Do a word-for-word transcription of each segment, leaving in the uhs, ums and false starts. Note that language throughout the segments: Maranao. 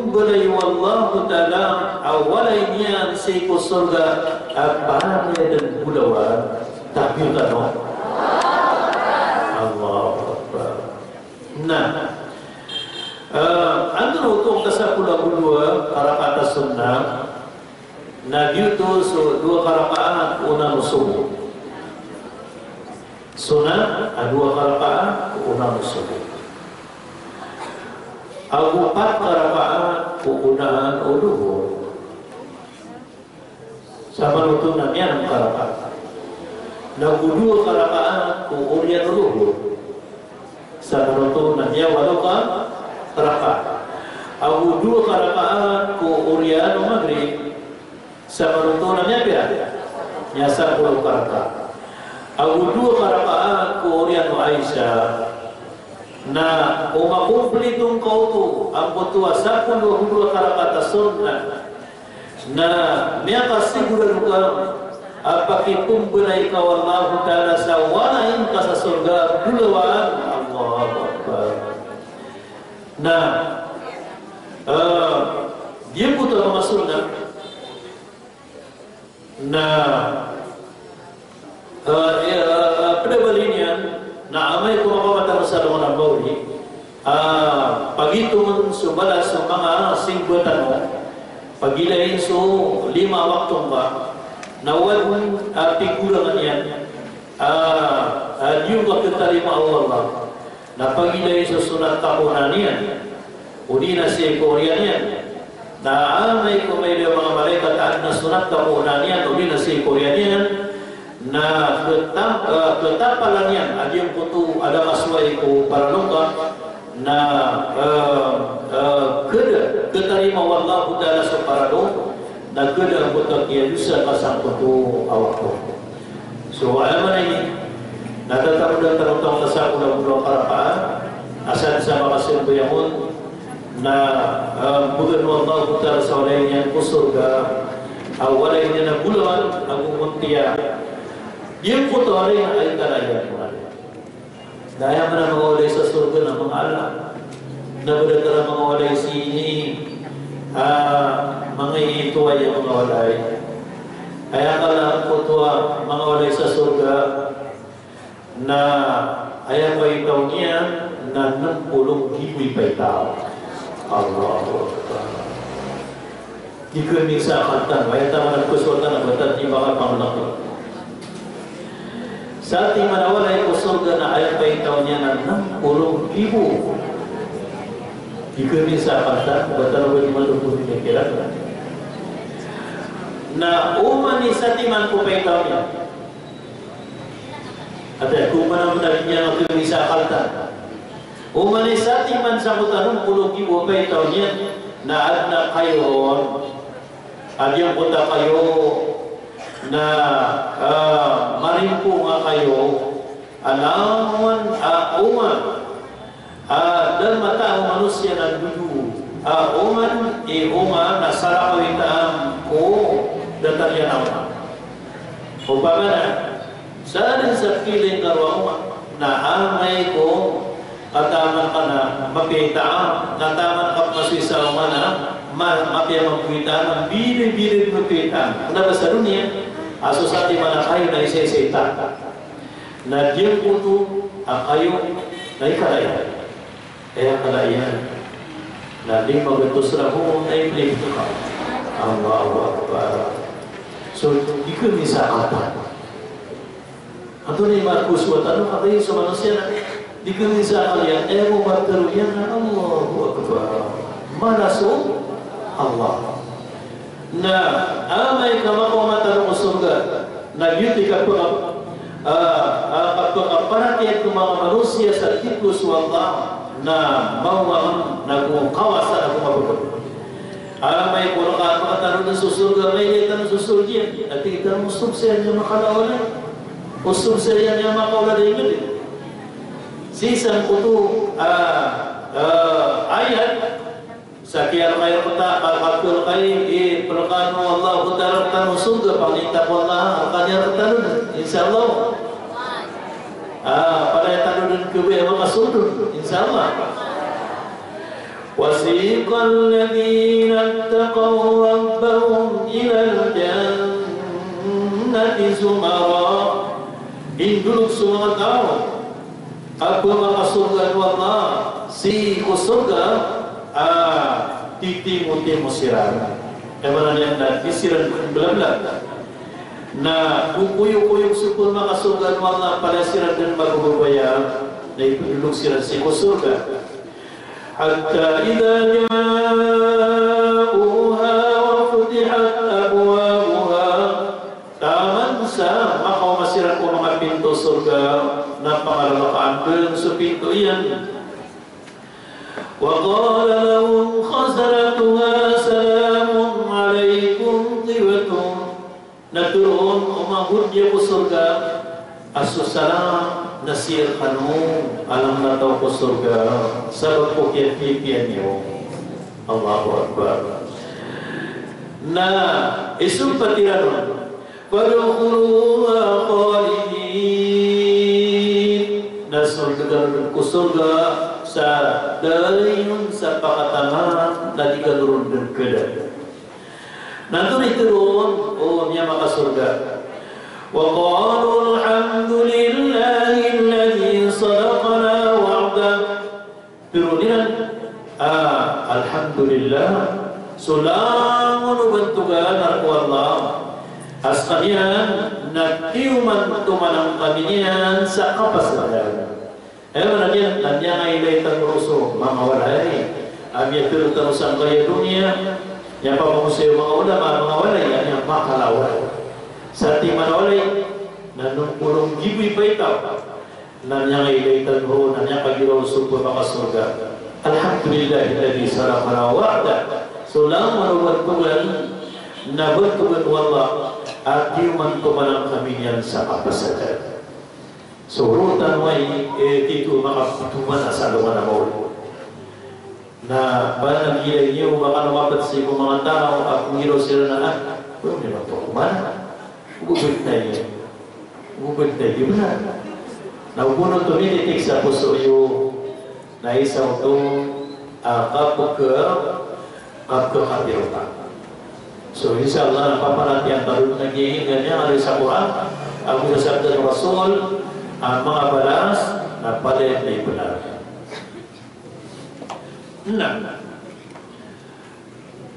Mbalayon o Allahu Ta'ala a walay niyan sii ko sorga a pamilay dn bolawan. Takbir tano. Allahu Akbar. Na, eh, antonaa oto a kasapolo ago dowa a rakaat a sunnah? Na giyoto so dowa a rakaat ko onaan o sobo. Sunnah a dowa a rakaat ko onaan o sobo. Ago pat a rakaat ko onaan o lohor. Samanoto na miyanm ka rakaat. Na go dowa ka rakaat ko oriyan o lohor. Samanoto na miyawalo ka rakaat. Ago dowa ka rakaat ko oriyan o Maghrib. Samanoto na miyapira? Miyasapolo ka rakaat. Ago dowa ka rakaat ko oriyan o Isha. Na o makomplito ngka oto angkoto a sapolo ago dowa ka rakaat a sunnah, na miyakasigorado ka a pakipmbalayi ka o Allahu Ta'ala sa walay ngka sa sorga a bolawan. Allahu Akbar. Na, eh, giyangkoto a manga sunnah na, eh, eh, pd a bali niyan na amay ko makaoma tano sa alongan a mawri, ah, pagitongn so balas o manga simba tano, pagilayn so lima a wakto ngka, na o adn a pigorangan iyan, ah, ah, di ngka khatarima o Allah. Na pagilayn so sunnat ka ko onaan iyan, odi na sii ko oriyan iyan. Na amay ko mailay o manga malaikat a adn a sunnat ka ko onaan iyan, odi na sii ko oriyan iyan. Na khatam-, eh, khatapalan iyan a giyangkoto a da kasowai ko paralo ngka. Na, eh, eh, khada, khatarima o Allahu Ta'ala so paralo. Na khada angkoto a kiyadosa ka sangkoto a wakto. So, aya maana ini, na tataro dn tano oto a kasapolo ago dowa ka rakaat, a sadn sa makasambayang on, na, ah, mbgan o Allahu Ta'ala sa walay niyan ko sorga a walay niyan a bolawan ago montiya. Giyangkoto a walay na aya kala iyan. Na aya maana a manga walay sa sorga na manga ala. Na bnar a manga walay sii ini, ah, manga ito aya manga walay. Aya kala angkoto a manga walay sa sorga na aya paitaw niyan na nm polo nggibo i paitaw. Allahu Akbar. Di kami sa akal tano, aya taman a pkhasowatan a batan di makapanglaki. Satiman a walay ko sorga na aya paitaw niyan na nm polo nggibo. Di kami sa akal tano, batan a ba di man polo nggibo. Na oman i satiman ko paitaw niyan. Ati ko oman a ba di niyan kami sa akal tano. Oman i satiman sangkoto a nm polo nggibo a paitaw niyan na adn a kayo ron. A giyangkoto a kayo na, ah, marimpong a kayo a langon a oman a da matao a manosiya na dodo a oman i oman a salakaw i taam ko datar iyan a oman. Opama na, sadn sa pkhailay ngka roo a oman na amay ko kataman ka na mapiya i taam, na taman ka pmasoy sa oman na ma-, mapiya mambo i taam, na biri-biri mapiya i taam. Kna ba sa doniya a so satiman a kayo na isa-isa i taam. Na giyangkoto a kayo na ikala iyan. Aya kala iyan na lima gatos ragon a iplito ka. Allahu Akbar. So, di kami sa akal tano. Antonaa i mapkhasowatan o kagiya so manosiya na di kami sa akal iyan, aya bo mataro iyan na Allahu Akbar. Mala so Allah. Na amay ka makaoma tano ko sorga, na giyoto i kapaka-, ah, ah, kapakaparatiyaya ko manga manosiya sa titho so Allah, na maoma on na go kawasa na go mabagr. Amay ko rka a pakatarod so sorga, mailay tano so sorga iyan, na tig tano, osobs iyan a makaolad. Osobs iyan a makaolad a ingd. Sii sangkoto, ah, ah, ayat, Sa kiyarkay rkta, ka, ka, kiyarkay i pkhailay o Allahu Ta'ala rktano so sorga, pangni ta ko Allah, rkaniyan rktano dn, insha Allah. Ah, palaya tano dn khabaya makasold on, insha Allah. وسيق الذين اتقوا ربهم إلى الجنة زمرا. Indolog so manga taw a pmakasorgaan o Allah sii ko sorga a titimotimo siran. Aya maana niyan na di siran mblablab. Na kokoyokoyog so pmakasorgaan o Allah, palaya siran dn mababaya, na ipndolog siran sii ko sorga. حتى إذا جاءوها وفتحت أبوابها. Taman sa makaoma siran ko manga pinto sorga, na pangalalakaan dn so pinto iyan. وقال لهم خزنتها سلام عليكم طبتم. Na tharoon o manga hodiya ko sorga a so salam na sii rkano a langon a taw ko sorga, sabap ko kiyapiyapiya niyo. Allahu Akbar. Na isompat iran on, فادخلوها خالدين. Na sold kano dn ko sorga sa dayon sa pakatangan, na di kano ron dn khadan. Na antonaa i tharoon o miyamakasorga? وقالوا الحمد لله الذي صدقنا وعده. Tharoon iran a, "Alhamdulillah, so langon o bantogan a rk o Allah a skaniyan na kiyomantoman kami niyan sa kapasadan." Aya maana niyan na miyangailay tano roo so manga walay a miyatharo tano sangkaya doniya. Miyapamagosay o manga ulama a manga walay a miyamakalaway. Satiman a walay na nongkolong giboy paitaw. Na miyangailay tano roo, na miyakagiraw so pmakasorga. Alhamdulillahilladhi sadaqana wa'dah. So langon o bantogan na bantogan o Allah a kiyomantoman kami niyan sa kapasadan. So roo tano ay, eh, tito makaptoman sa alongan a maori. Na ba na gilay niyo, ba kano mapat sii ko manga taw a pnggiraw siran a, ah, ba niyo mapat ko mana? Ogo ba niyo, ogo ba niyo bnar? Na ogo oto mititik sa poso iyo. Na isa oto a kapkha, kapkha kapirota. So, insha Allah, na paparatiyayaan tano na giyangkaya a miyangaloy sa Qur'an ago sa sabda o Rasul a manga balas na palaya na ibnar. Na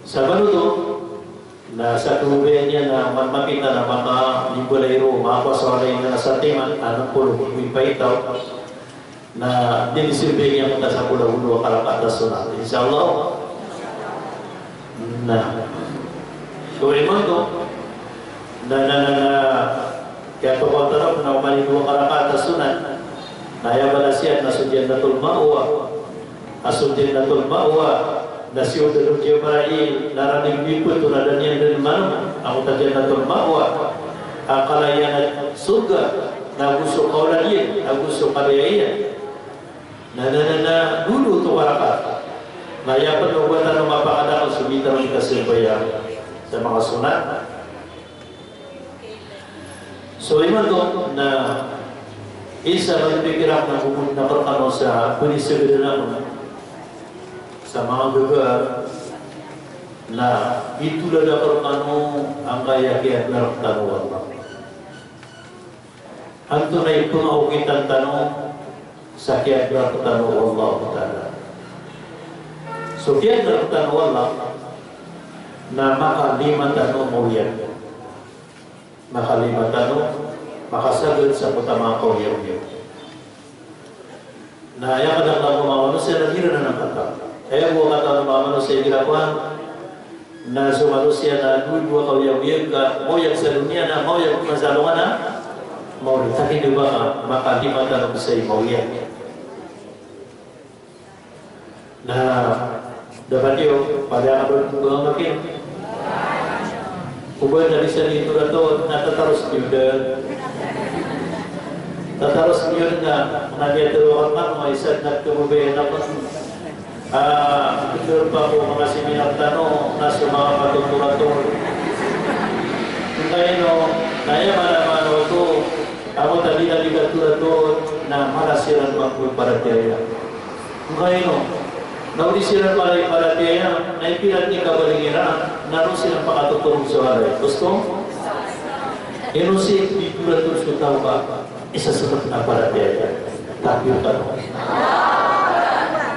sa baloto, na sa kobaya niyan na man makita na maka-, mimbalay roo, makakowa sa walay na satiman, anong polo, mimbalay paitaw. Na di di simbay niyan ko ta sa polo a karakaat a sunat. Insha Allah. Na. So imanto, na, na, na, na, kiyatokawan tano na oman i dowa karakaat a sunat. Na aya balas iyan na so Jannatul Ma'wa. A so Jannatul Ma'wa na sii o Dano Jabrail, na ranig mipto na da niyan dn manom, angkoto a Jannatul Ma'wa. A kala iyan a sorga, na go so kaolad iyan, na go so kalaya iyan. Na, na, na, na, dowa oto karakaat. Na aya pn o ba tano mapakadakl so mita, mita sambayang sa manga sunat. So imanto na isa a pipikir akn na gomon akn rkano sa pnisagadan akn sa manga gaga na itolad akn rkano angkaya kiyadnar tano o Allah. Antonaa i pngaokitan tano sa kiyadnar tano o Allah Ta'ala? So kiyadnar tano o Allah na makalima tano maoyag. Makalima tano, makasagad sa koto a manga kaoyagoyag. Na aya kadaklan ko manga manosiya na di ran anan kata. Aya bo a kata o manga manosiya igira kowan, na so manosiya na dowa, dowa kaoyagoyag ka, maoyag sa doniya na maoyag man sa alongan a maori. Takidoba ka, makalima tano bisa i maoyag. Na dapat iyo, pada akal ko ba makin. Ko ba na bisa di ito dato, na tataros niyo dn. Tataros niyo dn na, na di ato akal man, may isa na ito ba na pn. Ah, ito pa ko manga seminar tano, na so manga patotorator. Kaya no, na iya mana-mana oto, ako tadi na di katorator, na mala siran magpaparatiyaya. Kaya no, Na o di siran paratiyaya, na ipirat iyan kabalik iran, na roo siran pakatotorog sa walay. Gusto? Ino sii di toratod so taw ka isa sa paratiyaya? Takbir ka.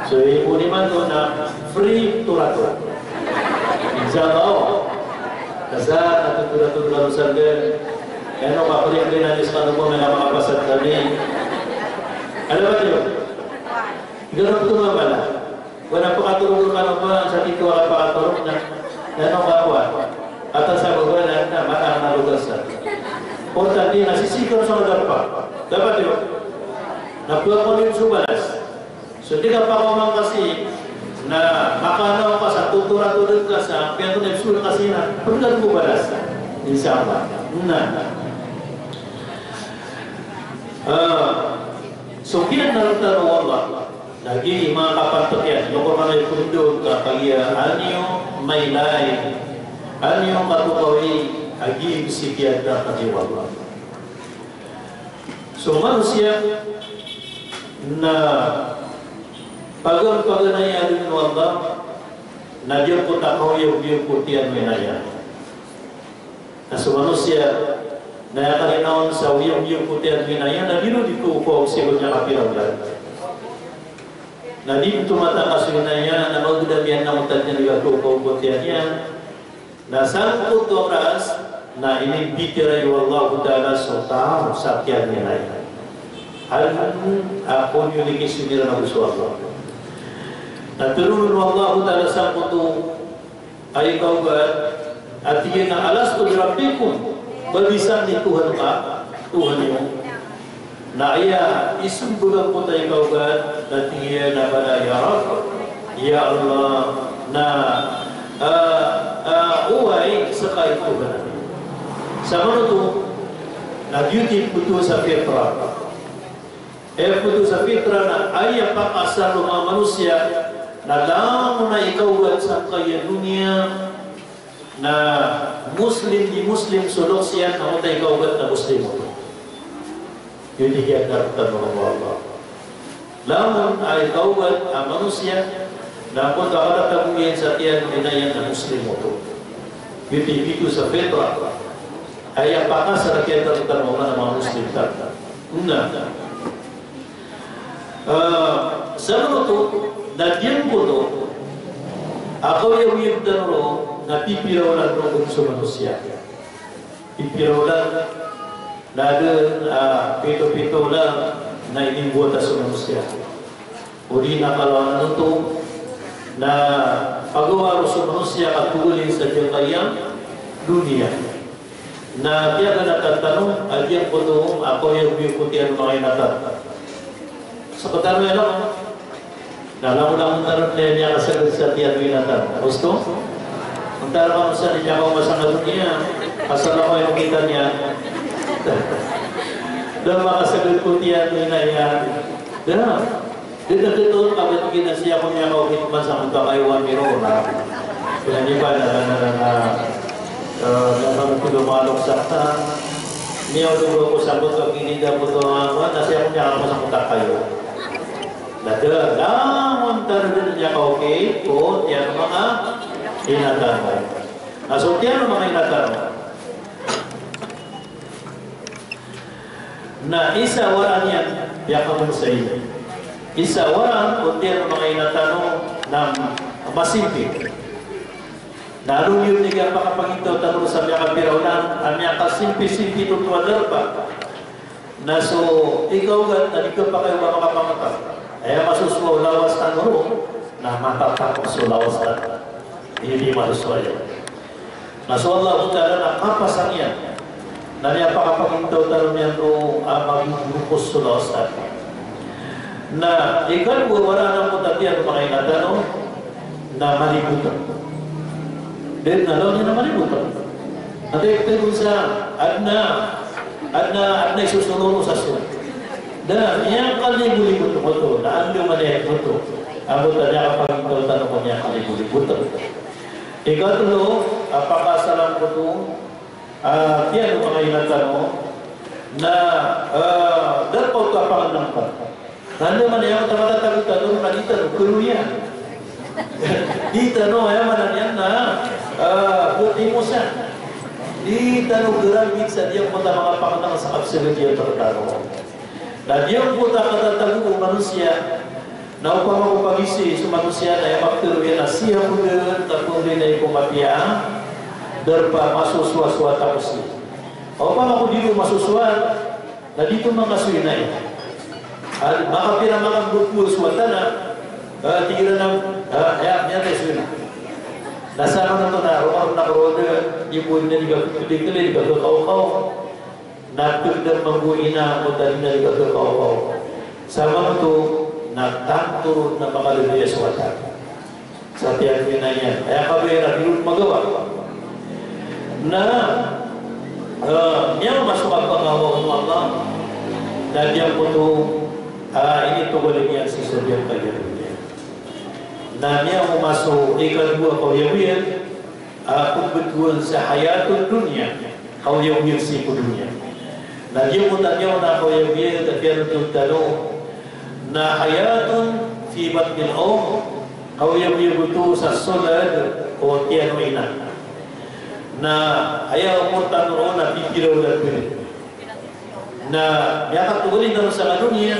So, ibo niyo man to na free toratod. Insha Allah. Kasa, na toratod ka sa ganda. Kaya no, kapag yung pinagis ka na po, may namakapasad kami. Alam mo yun? Ganun po nga pala. Wala pakatorog ka na ba, sa tito ka pakatorog na, na ano ka ba? At ang sabi ko na, na, matang na lugar sa. Importante na sisigaw sa mga darpa. Dapat yun. Na buwan ko rin subalas. So, di ka pa ko man kasi, na makanaw ka sa, tuturatod ka sa, kaya ko nagsulat kasi na, pagkat mo balas. Insya Allah. Na. Ah, so, kaya na rin taro Allah. Lagid i manga kapantag iyan, lokoman a ipondog ka kagiya an iyo mailay, an iyo katokawi a giya sii kiyadarpa o Allah. So manosiya na pagan-paganay a adn o Allah, na giyangkoto a kaoyagoyag ko tiyan o ina iyan. Na so manosiya na aya karina on sa oyagoyag ko tiyan o ina iyan na di ron di ko ko sii ko miyakapira olan. Na di tomataka so ina iyan na magdam iyan na otan iyan di ko ko tiyan iyan. Na sangkoto a oras na inibitiyarai o Allahu Ta'ala so taw sa tiyan o ina iyan. Hal ako niyo liki sinira na so Allah. Na tero o Allahu Ta'ala sangkoto a ikaogat, a tig iyan a, "Alastu bi rabbikum?" Ba di san i Tohan ka, Tohan iyo? Na aya isombag angkoto a ikaogat, na tig iyan a, "Bala ya Rabb, ya Allah, na, ah, ah, oway, ska i Tohan ami." Samanoto, na giyoto i photo sa fitra. Aya photo sa fitra na aya pakaasal o manga manosiya na langon a ikaogat sangkaya doniya na Muslim di Muslim so loks iyan, na onta ikaogat na Muslim oto. Giyoto i kiyadarpa tano o Allah. Langon a ikaogat a manosiya na onta katatago iyan sa tiyan o ina iyan na Muslim oto. Giyoto i photo sa fitra. Aya pakaasal a kiyadarpa tano o Allah na manga Muslim tano. Na. Ah, samanoto, na giyangkoto a kaoyagoyag tano ron na pipira olan ron so manosiya. Pipira olan, na adn a pito-pito olan na inimbowata so manosiya. Odi na kalawan oto na pagawaan ron so manosiya a togalin sa giyangkaya doniya. Na kiyaganatan tano a giyangkoto a kaoyagoyag ko tiyan o manga ina tano. Sa katano iyan, na langolangon tano na miyakasagad sa tiyan o ina tano. Gusto? Antara kano sa di niyan kaomasang a doniya, asal ako iyan kita niyan. Da makasagad ko tiyan o ina iyan. Da. Di na kito, kapag kinasiya ko niyan, kaokit man sa mutakayo wan miro na. Pinanipan na, na, na, na, eh, na, na, na, pilo malok sakta. Niya, o, dugo ko sa buto, kinida ko to, ah, wan, nasiya ko niyan, ako sa mutakayo. Na da, langon tano dn niyan kaokit ko tiyan o manga ina tano. Na so tiyan o manga ina tano. Na isa a warang iyan, piyakamansa iyan. Isa a warang o tiyan o manga ina tano na masimpit. Na aya niyan di kapakapagintaw tano sa miyakapira olan, a miyakasimpi-simpit oto a darpa. Na so ikaogat na di kapakay o ba makapangataw. Aya masosowa o lawas tano ron, na matatak so lawas tano. Di, di masosowa iyan. Na so Allahu Ta'ala na kapasang iyan. Na miyapakapagintaw tano niyan ron a magigorokos so lawas tano. Na ikadowa a warang angkoto a tiyan o manga ina tano na malibotng. Di na lawan iyan na malibotng. Ati, ati, sa adn a, adn a, adn a isosono ron sa so. Da, miyakalibolibotng oto, na andamanaya oto. Angkoto a miyakapagintaw tano ko miyakalibolibotng. Ikatlo a pakaasal angkoto a tiyan o manga ina tano na, ah, darpa oto a pangnngkn. Na andamanaya oto a matatago tano ron na di tano kharoyan. Di tano, aya maana niyan na, ah, buwat i Musa. Di tano garambid sa giyangkoto a manga pangnang sa kapsagad iyan rktano. Na giyangkoto a katatago o manosiya, na opama ko pagizai so manosiya na aya maptharo iyan na siyam ko dn, tago dn a iko mapiya, darpa masosowasowa tano sii. Opama ko di ron masosowa, na di ron makasoy na aya. Ah, makapira, makambowat so wata na, ah, tig iran a, ah, aya, miyatay so ina. Na samanoto na roma ron a korod, di bo ina di kakekekele, di kakekawkaw. Na pd a mambo ina, ko tadi na di kakekawkaw. Samanoto na tanto ron a makalbaya so wata. Sa tiyan iyan, aya kabaya na di ron magawa. Na, eh, miyaoma so kapakaoma o Allah, na giyangkoto, ah, initogalin iyan sii sa giyangkaya doniya. Na miyaoma so ikadowa a kaoyagoyag, ah, pmbtowan sa hayatud dunya, kaoyagoyag sii ko doniya. Na giyangkoto a miyaona a kaoyagoyag a tiyaroon tano na hayatun fi batnil um, kaoyagoyag oto sa solad o tiyan o ina. Na aya omor tano roo na pipira olan pn. Na miyakatogalin tano sangkai a doniya,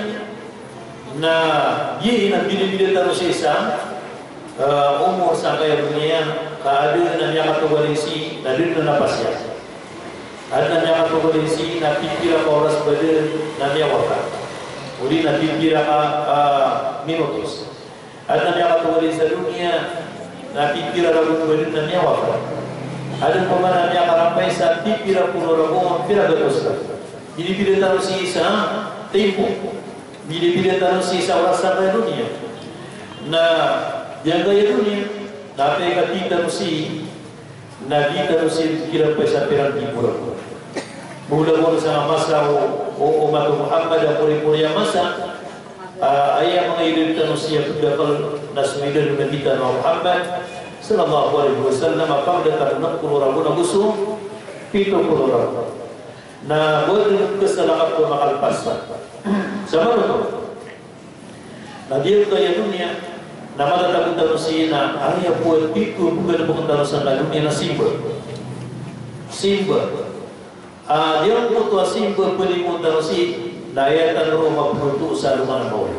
na giya na bilibili tano sii sa, eh, omor sangkai a doniya, ka adn a miyakatogalin sii na da dn a napas iyan. Adn a miyakatogalin sii na pipira ka oras ba dn na miyawapat. Odi na pipira ka, ah, minutos. Adn a miyakatogalin sa doniya na pipira ragon ba dn na miyawapat. Adn pman a miyakarampay sa pipira polo ragon, pira gatos ka. Bilibili tano sii sa tempo. Bilibili tano sii sa oras sangkai a doniya. Na giyangkaya doniya na pkatitano sii na di tano sii kirampay sa pirang gibo ragon. Mawla ko sa masa o, o, o umat o Muhammad a poripori a masa, ah, aya manga idad tano sii a pd a akl na so idad o Nabi tano a Muhammad sallallahu alaihi wasallam a pagda tano na polo ragon ago so pito polo ragon. Na bo dn kasalakapan a makalpas. Samanoto na giyangkaya doniya, na matatago tano sii na aya bo a tito a pkhalbk tano sangkai a doniya na simba. Simba. Ah, giyangkoto a simba a pnimo tano sii, na aya tano roo maploto sa alongan a maori.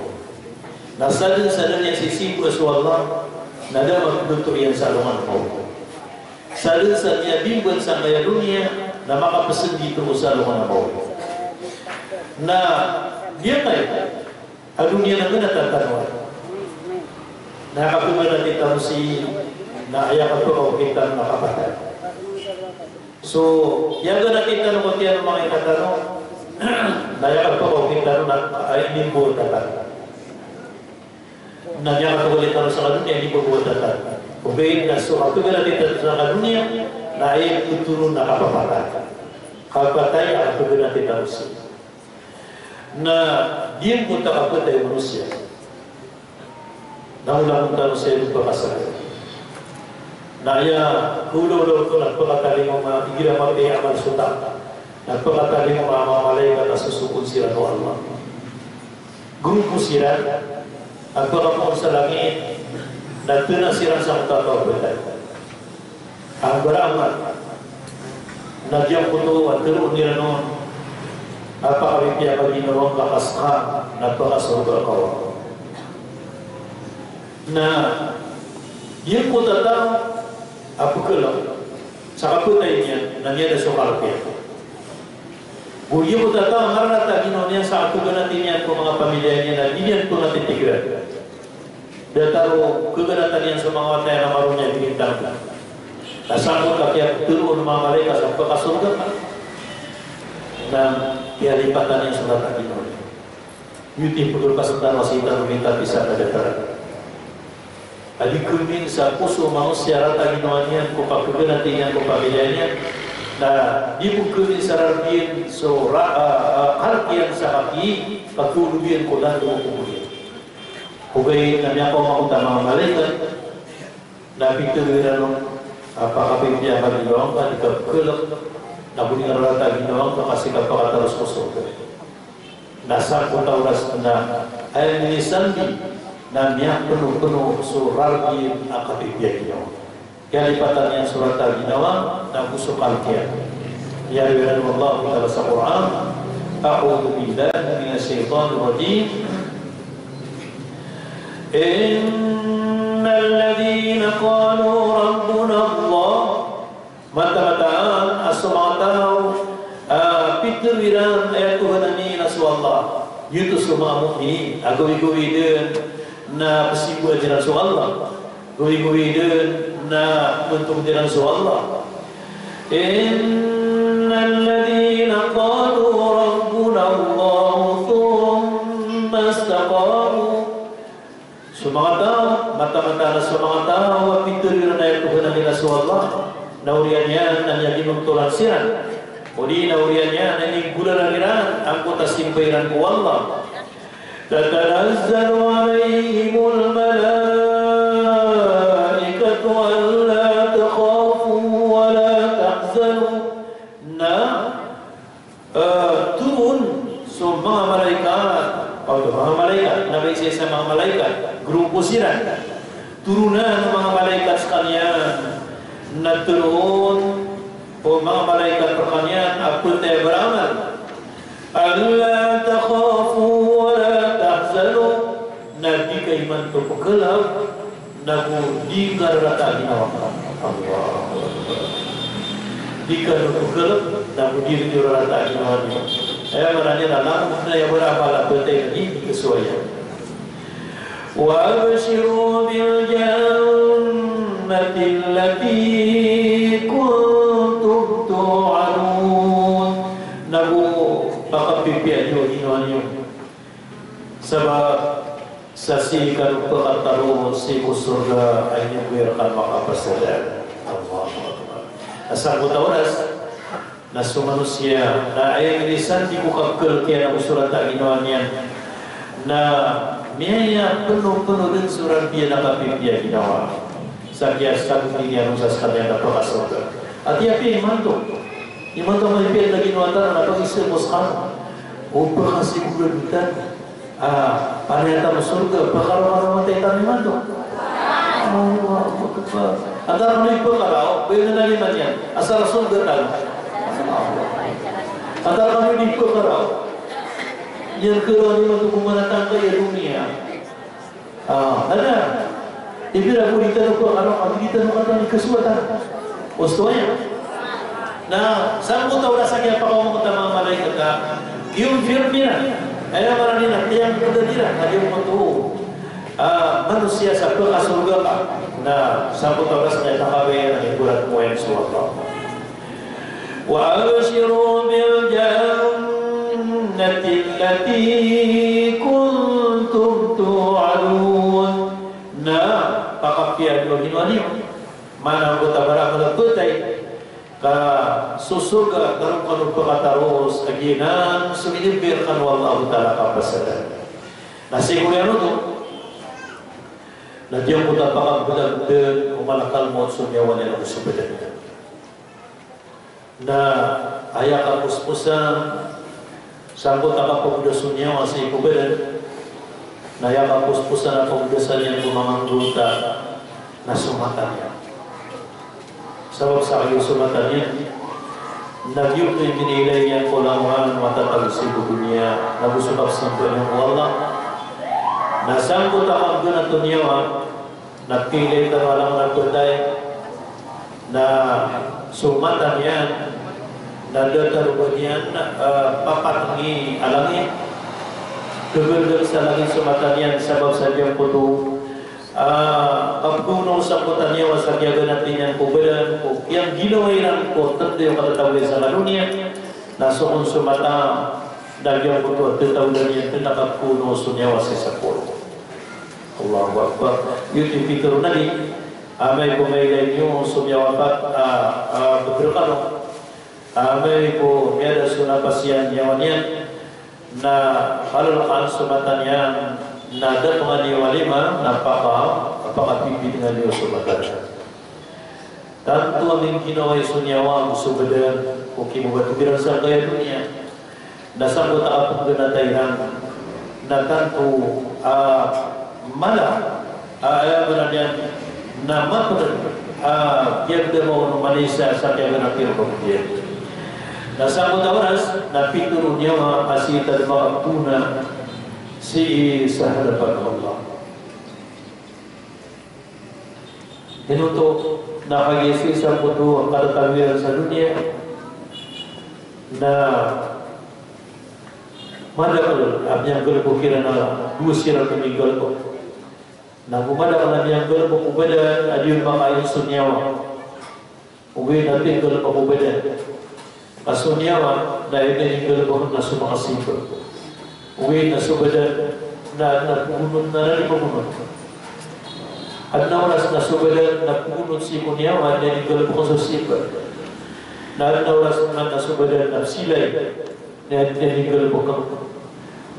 Na sadn sa da niyan sisimba so Allah, na da maploto iyan sa alongan a maori. Sadn sa miyabimban sangkaya doniya, na makapsndit roo sa alongan a maori. Na giyangkaya a doniya na ganatan tano. Na kaganati tano sii na aya kapakaokit tano na kapatay. So, aya ganati tano ko tiyan o manga ina tano, na aya kapakaokit tano na aya inimbowatan tano. Na aya kapakaokit tano sangkai a doniya inimbowatan tano. Ogaid na so kaganati tano sangkai a doniya na aya iptharoon na kapapatay. Kapatay a kaganati tano sii. Na giyangkoto a kapatay o manosiya na olangon tano sa ipphakasakit. Na aya kaolaola oto na pkatalingoma, igira mapiya i amal so taw, na pkatalingoma a manga malaikat a sosogoon siran o Allah. Grupo siran a pkapoon sa langit, na tnga siran sangkoto a taw a patay. Ambara amal. Na giyangkoto a tharoon iran on a pakapipiya ka ginawa ngka ka ska na pkasorga ka. Na giyangkoto a taw a pkhalk sa kapatay niyan na miyada so kalk iyan. Go giyangkoto a taw a mararata a ginawa niyan sa kaganati niyan ko manga pamilya niyan na di niyan pngatitigrn. Datar o kaganatan iyan so manga wata iyan a maroo niyan binintang. Na sangkoto a kiyatharoon o manga malaikat sa pkasorga ka, na kiyalipatan iyan so rata a ginawa niyan. Giyoto i pkhakas tano a sii tano mintapi sa kadatar. A di khamin sa poso o manosiya a rata a ginawa niyan ko kaganati niyan ko pamilya niyan. Na di bo khamin sa rarb iyan so ra-, ah, ah, kalk iyan sa kaki, kathawlog iyan ko langon o kobor iyan. Ogaid na miyakaoma angkoto a manga malaikat, na pitharo iran on a pakapipiya ka ginawa ngka, di ka pkhalk, na go di ka rarata a ginawa ngka ka sii ka pakataros ko sorga. Na sangkoto a oras na aya minisandi Na miyapeno-peno so rarb iyan a kapipiya ginawa. Kalipatan iyan so rata a ginawa, na go so kalk iyan. Aya ron o Allah Ta'ala sa Qur'an, أعوذ بالله من الشيطان الرجيم. إن الذين قالوا ربنا الله Mataan-mataan a so manga taw a pitharo iran a aya Tohan ami na so Allah. Giyoto so manga mu'minin a gawii-gawii dn na pzimbaad iran so Allah. Gawii-gawii dn na pmantogd iran so Allah. إن الذين قالوا ربنا الله ثم استقاموا So manga taw, mataan-mataan a so manga taw a pitharo iran a aya Tohan ami na so Allah, na oriyan iyan na miyaginontolan siran, odi na oriyan iyan na iniggolalan iran angkoto a simba iran ko Allah. تتنزل عليهم الملائكة ألا تخافوا ولا تحزنوا. Na Eh, toron so manga malaikat, o, manga malaikat, na ba isa-isa manga malaikat, grupo siran. Toronan o manga malaikat skaniyan, na toron o manga malaikat rkaniyan a pthay a baramal. ألا تخافوا ولا تحزنوا. Na di ka imanto pkhalk, na go di ka rarata a ginawa ka. Allahu Akbar. Di ka imanto pkhalk, na go di rarata a ginawa niyo. Aya maana niyan na langon na aya baramal a pthay na di, di kasowa iyan. وأبشروا بالجنة التي كنتم توعدون. Na go pakapipiya niyo a ginawa niyo. Sabap sa sii kano pkataros sii ko sorga a inigoya rkano a kapasadan. Allahu Akbar. Na sangkoto a oras na so manosiya na aya inisan di ko kakhalk iyan ago so rata a ginawa niyan na miyapeno-peno dn so rarb iyan a kapipiya ginawa. Sa kiyasagot iyan on sa skaniyan na pkasorga. Ati apiya imanto. Imanto a mapipiya a ginawa tano na pagisa ko skano. O pkasigorado tano a panaya tano sorga, pkaraw-karaw a matay tano imanto. Allahu Akbar. Antaa kano i pkaraw, ba iyan na liman iyan. Asar a sorga tano. Antaa kano i pkaraw. Iyan karaw imanto ko manatangkay a doniya. Ah, na da. Igira ko di tano pkaraw, a di tano katawan i kasowa tano. Osto aya. Na sangkoto a oras a kiyapakaoma o manga malaikat a giyoto iran. Aya maana niyan na tiyangkodan iran a giyoto. Ah, manosiya sa pkasorga ka. Na sangkoto a oras na aya kabaya na ibarat ko aya so Allah. وأبشروا بالجنة التي كنتم توعدون. Na pakapiya niyo a ginawa niyo. Maana angkoto a baramal a pthay ka so sorga a tharoon kano pkataros a giyanan so inibgay rkano o Allah Ta'ala a kapasadan. Na sii ko aya oto na giyangkoto a pakablag dn o malakal mawt so niyawa niyan ago so badan iyan. Na aya kaposposan sangkoto a kapagodas o niyawa sii ko badan, na aya kaposposan a pagodasan iyan ko manga anggota na so mata niyan. Sabap sa giya so mata niyan na giyoto i minailay iyan ko langowan a matatago sii ko doniya, na go so kapzambayang iyan ko Allah. Na sangkoto a kapagodas o niyawa, na pkhailay tano a langon a pthay, na so mata niyan na datar o ba niyan, eh, papatangi a langit. Khagalgal sa langit so mata niyan sabap sa giyangkoto a kapgonaw sangkoto a niyawa sa kiyaganati niyan ko badan, ko kiyangginawa iran ko tanda o katatago iyan sa doniya. Na so kon so mata na giyangkoto a tatagodan iyan dn a kapgonaw so niyawa sii sa porong. Allahu Akbar. Giyoto i pitharo o Nabi, amay ko mailay niyo so miyawapat a, a, btad rkano, amay ko miyada so napas iyan, niyawa niyan, na palalkaan so mata niyan, na da pn niyo walima, na paka, pakapipidngan iyo so mata niyan. Tanto a mingginawai so niyawa ago so badan ko kimogat iran sangkaya doniya. Na sangkoto a kapnggnata iran na tanto a Mala a aya maana niyan na mapd a kiyagdam o manosiya sa kiyaganapi ron iyan. Na sangkoto a oras na pitharo o niyawa a sii ta dn makapona sii sa hadapan o Allah. Ino oto na kagiya sii sangkoto a katatago iran sa doniya na madakl a miyanggalbk iran a dowa siran a minggalbk. Na go madakl a miyanggalbk o badan a di on makain so niyawa. Ogaid na pinggalbk o badan. Ka so niyawa na aya ininggalbk na so makasimba. Ogaid na so badan na, na pgonot na, na di pgonot. Adn a oras na so badan na pgonot sii ko niyawa na ininggalbk so simba. Na adn a oras na, na so badan na silay. Na aya ininggalbk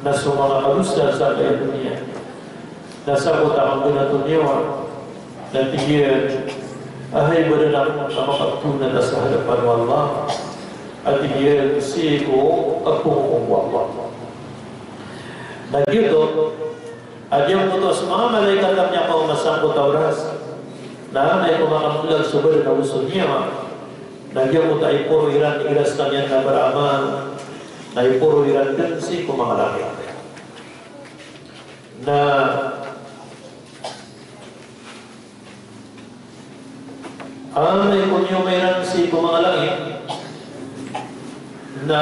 na so manga kadosa sa kaya doniya. Na sangkoto a kangganat o niyawa na tig iyan a hay badan akn a makapona ta sa hadapan o Allah. A tig iyan sii ko kapngokong o Allah. Na giyoto a giyangkoto a so manga malaikat a miyakaoma sangkoto a oras na amay ko makamblag so badan ago so niyawa, na giyangkoto a iporo iran igira skaniyan na baramal, na iporo iran dn sii ko manga langit. Na amay ko niyaoma iran sii ko manga langit, na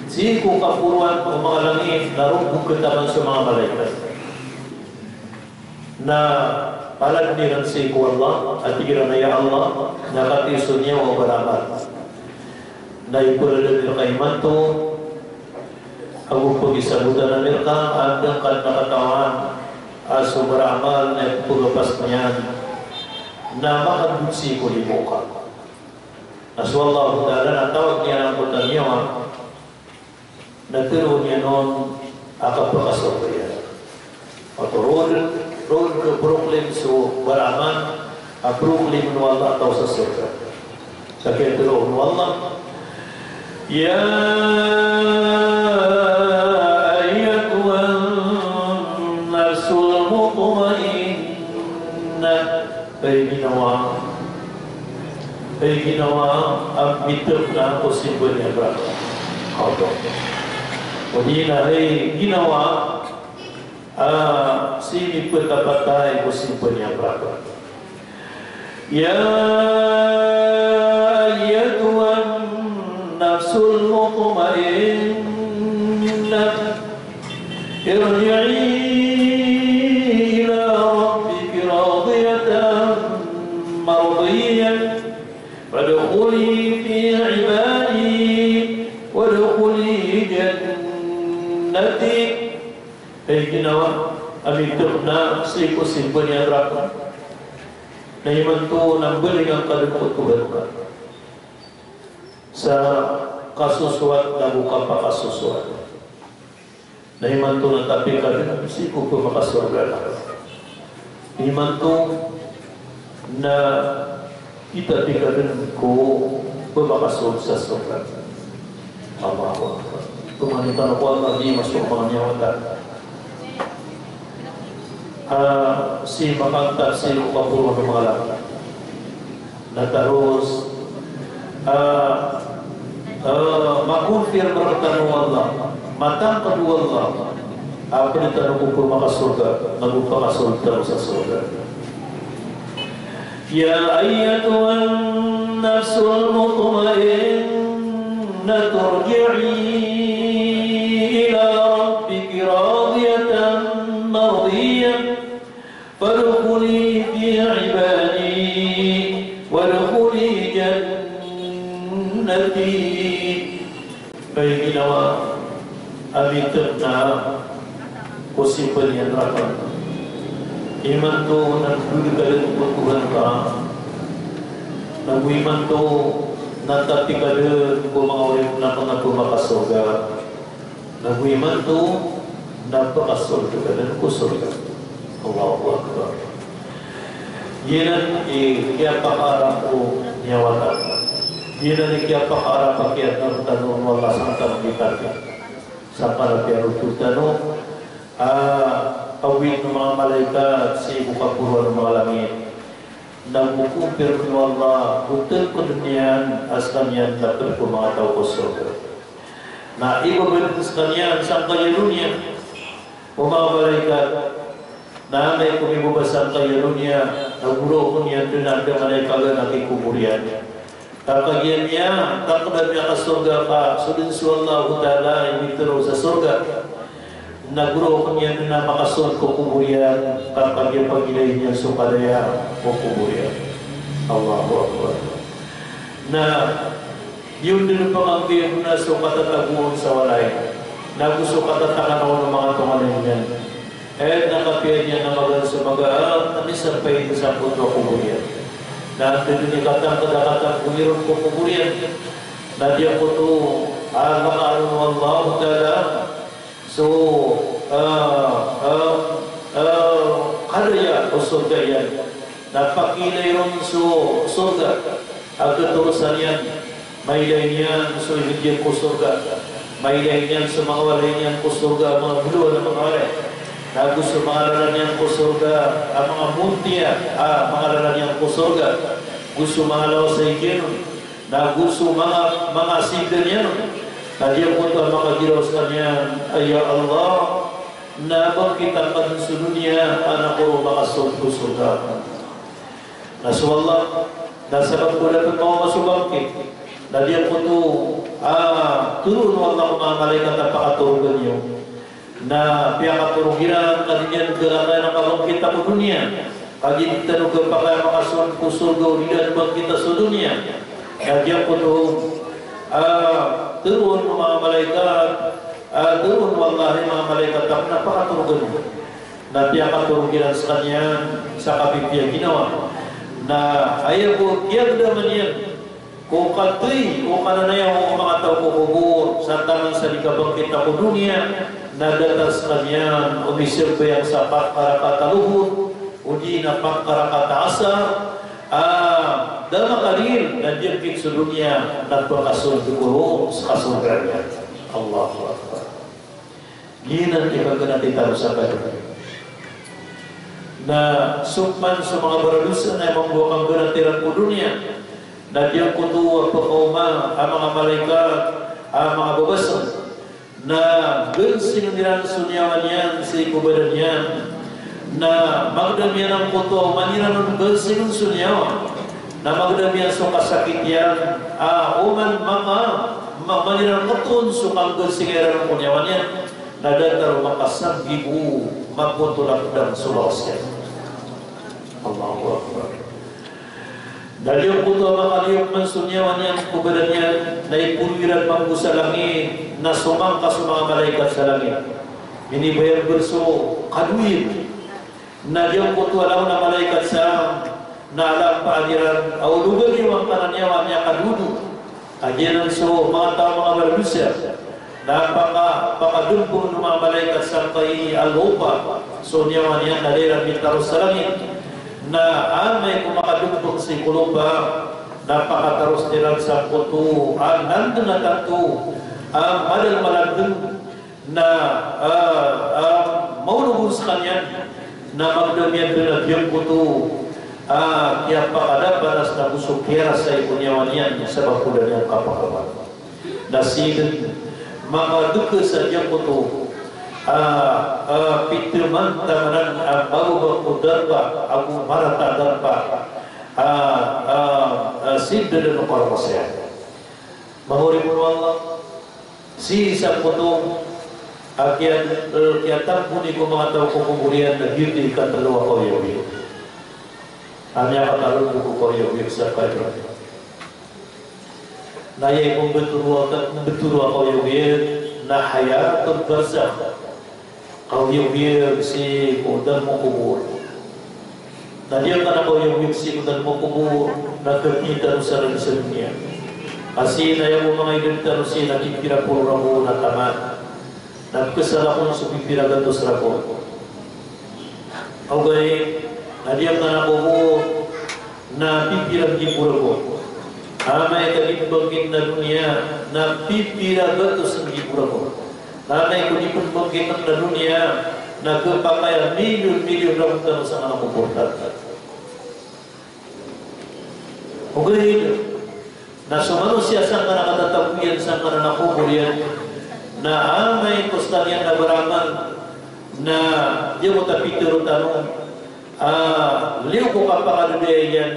sii ko kaporoan o manga langit na roo bo kataman so manga malaikat. Na palad iran sii ko Allah, a tig iran a ya Allah, na katii so niyawa o baramal. Na iparadan iran ka imanto, ago pagisabotan ami rka, a da ngka dn katawan a so baramal na ipagapas niyan na makadod sii ko limo ka. Na so Allahu Ta'ala na tawag iyan angkoto a niyawa, na tharoon iyan on a kapakasorga iyan. Oto roo dn, roo dn kaproclaim so baramal a proclaim o Allah a taw sa sorga. Sa kiyatharo o Allah, "Ya ayyatuhan nafsul mutmainnah." Hay ginawa, hay ginawa a mitpna ko simba niyan rka. Oto. Odi na hay ginawa a sii miptapatay ko simba niyan rka. Ya ayyatuhan nafsul mutmainnah, irji'i ila rabbiki radiyatan mardiyah, fadkhuli fi ibadi, wadkhuli jannati. Hay ginawa a mitpna sii ko simba niyan rka, na imanto na mbalingan ka dn ko Tohan ka sa kasosoat nago kapakasosoat. Na imanto na tapi ka dn sii ko pmakasorga. Imanto na itapi ka dn ko pmakasold sa sorga. Allahu Akbar. Tomanin tano ko Allah, di mas ko manga niyawa tano. Ah, sii makantap sii ko kaporo o manga langit. Na taros, ah, ah, ma-confirm rktano o Allah, matangkd o Allah a pd tano ko pmakasorga, nago pakasold tano sa sorga. Ya ayyatuhan nafsul mutmainnatu irji'i ila rabbiki radiyatan mardiyah. Fadkhuli fi ibadi, wadkhuli jannati. Hay ginawa a mitpna ko simba niyan rka, imanto na dod ka dn ko Tohan ka, nago imanto na tapi ka dn ko manga oripn akn a pmakasorga. Nago imanto na pakasold ka dn ko sorga. Allahu Akbar. Giyanan i kiyapakaarap o niyawa tano. Giyanan i kiyapakaarap a kiyatharo tano o Allah sangkaya manga mitapi. Sangkaya piyaroto tano a Awid o manga malaikat sii ko kaporoan o manga langit. Na go compare o Allah, go tngkd iyan a skaniyan na pd ko manga taw ko sorga. Na ibabad skaniyan sangkaya doniya o manga malaikat. Na amay ko mibaba sangkaya doniya, na go roo niyan dn a da malaikat a kikobor iyan. Ka kagiya miyatangkd a miyakasorga ka, so dn so Allahu Ta'ala i mitharo sa sorga. Na go roo niyan dn a makasold ko kobor iyan, ka kagiya pagilay niyan so kadaya ko kobor iyan. Allahu Akbar. Na giyoto dn panganggiyan na so katatagoon sa walay, na go so katatakan o manga tonganay niyan. Aya na kapiya niyan a magaan so magaan, na misampay dn sa koto a kobor iyan. Na antonaa i katangkd a katatagoon iron ko kobor iyan? Na giyangkoto a lakaran o Allahu Ta'ala so, ah, ah, ah, kadaya o sorga iyan. Na pakiilay ron so sorga a katorosan iyan. Mailay niyan so ingd iyan ko sorga. Mailay niyan so manga walay niyan ko sorga, manga bolawan a manga walay. Na go so manga lalan iyan ko sorga a manga montiya a manga lalan iyan ko sorga. Go so manga lawas a igiyan on. Na go so manga, manga sidan iyan on. Na giyangkoto a makagiraw skaniyan a, "Ya Allah, na bangkita akn so doniya, a na ako makasold ko sorga." Na so Allah, na sabap ko da pn maoma so bangkit, na giyangkoto a toroon o Allah ko manga malaikat a pakatorogn iyo. Na piyakatorog iran, ka di niyan galatayan a kabangkita ko doniya. Ka di tano gapakay a makasold ko sorga o di dn bangkita so doniya. Na giyangkoto, ah, toroon o manga malaikat, ah, toroon o Allah i manga malaikat a pakatorogn. Na piyakatorog iran skaniyan sa kapipiya ginawa. Na aya bo kiyagdaman iyan ko katoy o kananayaw o manga taw ko kobor, sa taman sa di kabangkita ko doniya, na datar skaniyan o misambayang sa pangkarakat a lohor, odi na pangkarakat a asar, a da makadir, na diyangkit so doniya, na pakasold ko ron sa kasorga niyan. Allahu Akbar. Giyanan i panggnati tano sa kadoniya. Na so pman so manga baradosa na mambo a panggnati iran ko doniya, na giyangkoto a pakaoma a manga malaikat a manga babasa, na gansingn iran so niyawa niyan sii ko badan iyan. Na magdam iyan angkoto a oman iran on gansingn so niyawa. Na magdam iyan so kasakit iyan a oman manga, ma-, oman iran katoon so kanggansinga iran ko niyawa niyan. Na datar o makasanggibo mapotol a pdang so lawas iyan. Allahu Akbar. Na giyangkoto a makaliyok man so niyawa niyan ko badan iyan, na iporo iran mambo sa langit, na somangka so manga malaikat sa langit. Minibayar bo so kadowa iyan. Na giyangkoto a langon a malaikat sa, na alam pa adiran a ologan iyo angkanan iyan a miyakadodo. Kagiya nan so manga taw a manga baradosa. Na paka-, pakadmbng o manga malaikat sangkai a lopa so niyawa niyan na da iran mitaros sa langit. Na amay ko makadmbng sii ko lopa, na pakataros iran sangkoto a nandng a tanto a madalm a landng. Na, ah, ah, maolog on skaniyan, na magdam iyan dn a giyangkoto a kiyapakadapanas na go so kiyarasay ko niyawa niyan sabap ko da niyan kapakaoma. Na sii dn makadk sa giyangkoto a, ah, pitharo man taman a bababa ko darpa ago marata a darpa, ah, ah, ah, sii dn a karasay iyan. Manga oripn o Allah, sii sa koto a kiya, eh, kiyatamboni ko manga taw ko kobor iyan na giyoto i katlo a kaoyagoyag. Aya katlo ko kaoyagoyag sa kabr. Na aya i pmbtoro a ka-, pmbtoro a kaoyagoyag na hayatul barzakh. Kaoyagoyag sii ko dalm o kobor. Na giyangkanan a kaoyagoyag sii ko dalm o kobor na khatii tano sa lagid sa doniya. Ka sii na aya bo manga idad tano sii na pipira polo ragon a taman. Na pkhasalakon so pipira gatos ragon. Ogaid na giyangkanan a kobor na pipira nggibo ragon. Amay ka di pmbangkit a doniya na pipira gatos nggibo ragon. Na amay ko di pmbangkit a doniya Na khapakay a milyon-milyon ragon tano sangkanan a kobor tano. Ogaid na so manosiya sangkanan a katatago iyan sangkanan a kobor iyan, na amay ko skaniyan na baraman, na giyangkoto a pitharo tano a liyo ko kapakadadaya iyan,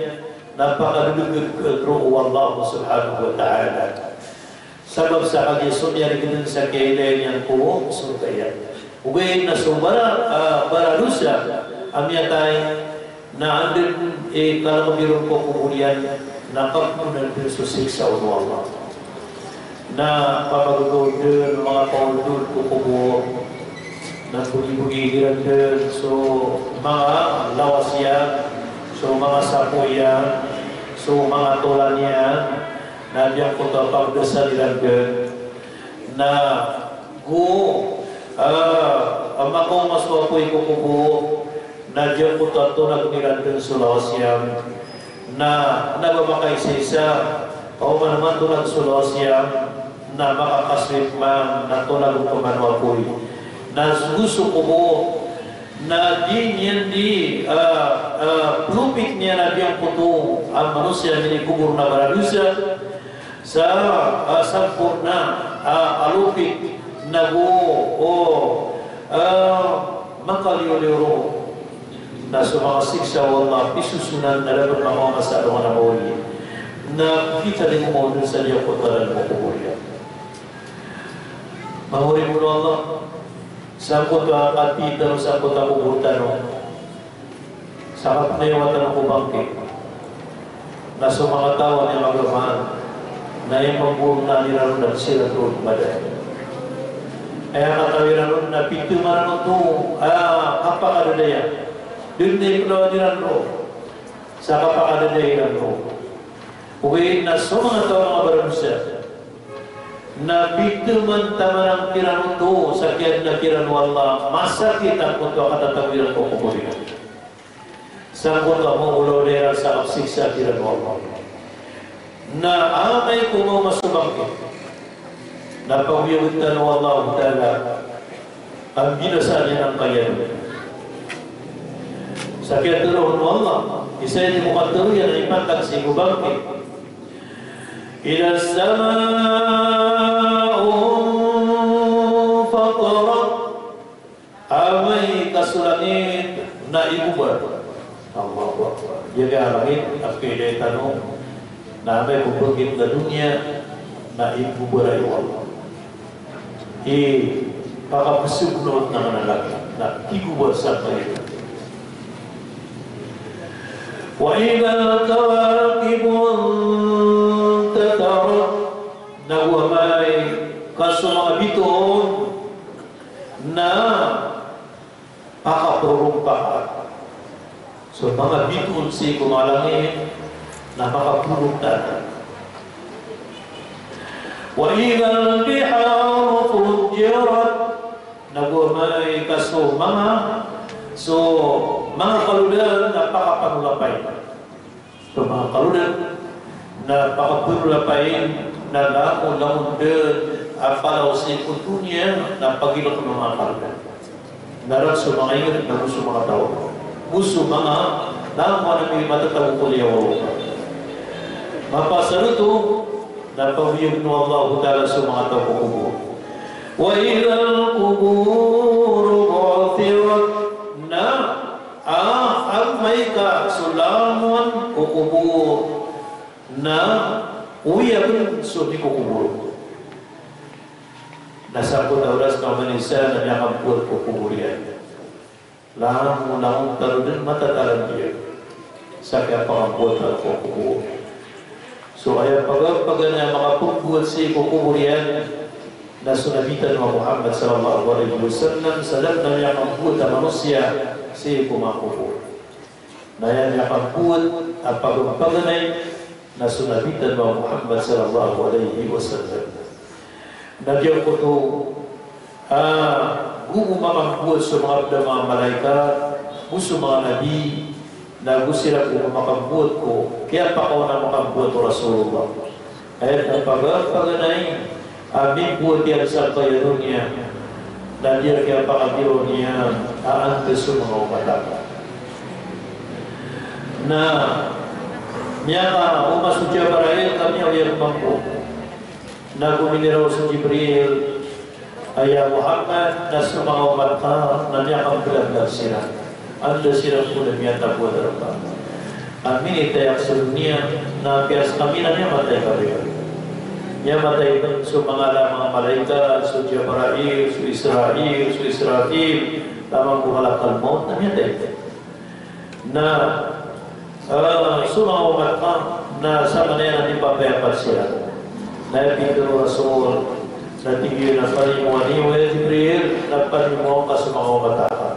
na pakadadagag roo o Allah subhanahu wa ta'ala. Sabap sa kagiya so miyarigat dn sa kiyailaya niyan ko sorga iyan. Ogaid na so bara, ah, baradosa a miyatay, na anda dn i kalkbay ron ko kobor iyan, na kapoonan dn so siksa o Allah. Na pamagagaw dn o manga paoldod ko kobor, na bgi-bgi iran dn so manga lawas iyan, so manga sapo iyan, so manga tolan iyan, na giyangkoto a pagdasal iran dn. Na go, ah, a makaoma so apoy ko kobor, na giyangkoto a tonag iran dn so lawas iyan. Na, na ba makaisaisa, oman a matonag so lawas iyan, na makakaswit man, na tonag pman o apoy. Na go so kobor, na di niyan di, ah, ah, plopik niyan a giyangkoto a manosiya a minikobor na baradosa, sa, ah, samporna, ah, a lopik, na go, o, ah, makaliyo-liyo ron. Na so manga siksa o Allah, pisosonan na da pn makaoma sa alongan a mawri. Na pkita di ko mawri sa giyangkoto a dalm o kobor iyan. Manga oripn o Allah, sangkoto a katii tano sangkoto a kobor tano, sa kapnayawa tano ko bangkit, na so manga taw a miyamagamaan, na aya mamboronaan iran on na di siran roo madai. Aya katawi ran on na pitharo iran oto a kapakadadaya. Dn na ipnawan iran roo sa kapakadadaya iran roo. Ogaid na so manga taw a manga baradosa, na pitharo man taman kiran oto sa kiyaadna kiran o Allah, masakit angkoto a katatago iran ko kobor iran. Sangkoto a maolaola iran sa kapsiksa kiran o Allah. Na amay ko maoma so bangkit, na pagoyagen tano o Allahu Ta'ala a binasaan iyan angkaya. Sa kiyatharo o Allah, isa iyan ko katharo iyan a ipantag sii ko bangkit. Idha as-sama'u infatarat. Amay ka so langit na igobar. Allahu Akbar. Aya langit a pd tano na amay ko bangkit na doniya na igobar o Allah. Ipakapsog na oto na langit na igobar sa langit. Wa idhal kawakibu intatharat. Na go amay ka so manga bitoon na pakaprorompaka. So manga bitoon sii ko manga langit na makaprorompa. Wa idhal biharu fujjirat. Na go amay ka so manga, so manga kalodan na pakapanolapay. So manga kalodan na pakapanolapay na langolangon dn a palaw sii ko doniya na pagilok o manga kalodan. Na ran so manga ingd na go so manga taw, go so manga langon a mimatago ko liyawaw. Mapasad oto na pagoyagen o Allahu Ta'ala so manga taw ko kobor. Wa idhal quburu bu'thirat. Na Ah, amay ka so langon ko kobor na oyagen so di ko kobor. Na sangkoto a oras na manosiya na miyakambowat ko kobor iyan. Langon, langon tano dn matatalan iyan sa kiyapakambowat ko kobor. So aya paga-, paganay a makapmbowat sii ko kobor iyan na so Nabi tano a Muhammad sallallahu alaihi wasallam, sa langon a miyakambowat a manosiya sii ko manga kobor. Na aya miyakambowat a paga-, paganay na so Nabi tano a Muhammad sallallahu alaihi wasallam. Na giyangkoto, ah, go makambowat so manga pd a manga malaikat, go so manga nabi, na go siran go makambowat ko kiyapakaona a makambowat o Rasulullah. Aya paga-, paganay a mimbowat iyan sangkaya doniya Na di a kiyapakatiro niyan a antaa so manga omat akn. Na miyakaoma so Jibril ka miyaoyag mambo. Na gominiraw so Jibril a, "Ya Muhammad, na so manga omat ka na miyakamblablab siran. Antaa siran pn a miyatago a darpa?" Kami na itayak sa doniya, na apiya skami na miyamatay kami. Miyamatay pn so manga ala a manga malaikat, so Jibril, so Israil, so Israfil, taman ko malakal maut na miyatay. Na, eh, so manga omat ka na samanaya na di papayapat siran. Na aya pitharo o Rasul, na tig iyan a panimowa niyo, ya Jibril, na panimowa ngka so manga omat akn.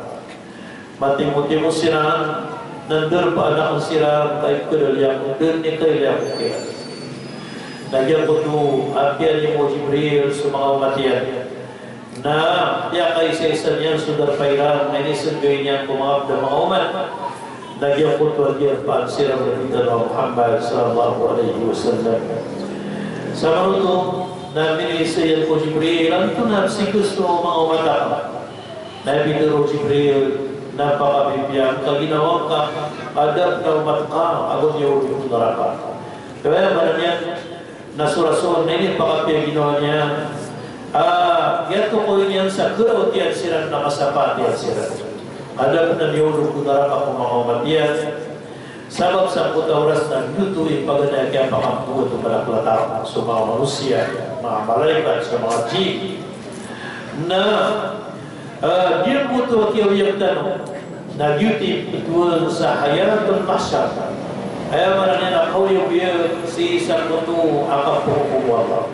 Matimotimo siran, na ndarpaan akn siran, ka ipkadali akn dn i kailay akn kiran. Na giyangkoto a piyanimo o Jibril so manga omat iyan. Na piyakaisaisa niyan so darpa iran, na inismbay niyan ko manga pd a manga omat. Na giyangkoto a giyarpaan siran o Nabi tano a Muhammad sallallahu alaihi wasallam. Samanoto na miniisa iyan ko Jibril, antonaa pn i gusto o manga omat akn. Na pitharo o Jibril, na pakapipiya ngka ginawa ngka, ka da pn a omat ka a ba niyan odo ko naraka. Aya maana niyan na so Rasul na inipakapiya ginawa niyan a giyatokawi niyan sa karaotian siran na kasapaatian siran. Ka da pn a niyan odo ko naraka ko manga omat iyan. Sabap sangkoto a oras na giyoto i paganay a kiyapakamboto o Kalk a Taw, so manga manosiya, manga malaikat, so manga jinn. Na, eh, giyangkoto a kiyaoyag tano na giyoto i ptowan sa hayatul mahshar. Aya maana niyan na kaoyagoyag sii sangkoto a kapngkokom o Allah.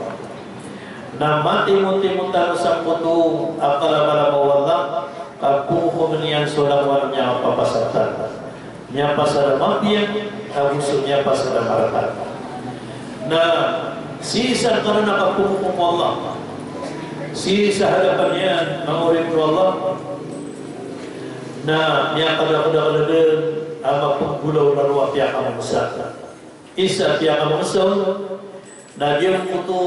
Na matimotimo tano sangkoto a kalamalama o Allah, ka pngkokom iyan so langowan a miyapasad tano. Miyapasad a mapiya, ago so miyapasad a marata. Na sii sa kanan a kapngkokom o Allah, sii sa hadapan iyan, manga oripn o Allah, na miyakadakdakl dn a mapnggolaola roo a piyakamangsa. Isa a piyakamangsa on, na giyangkoto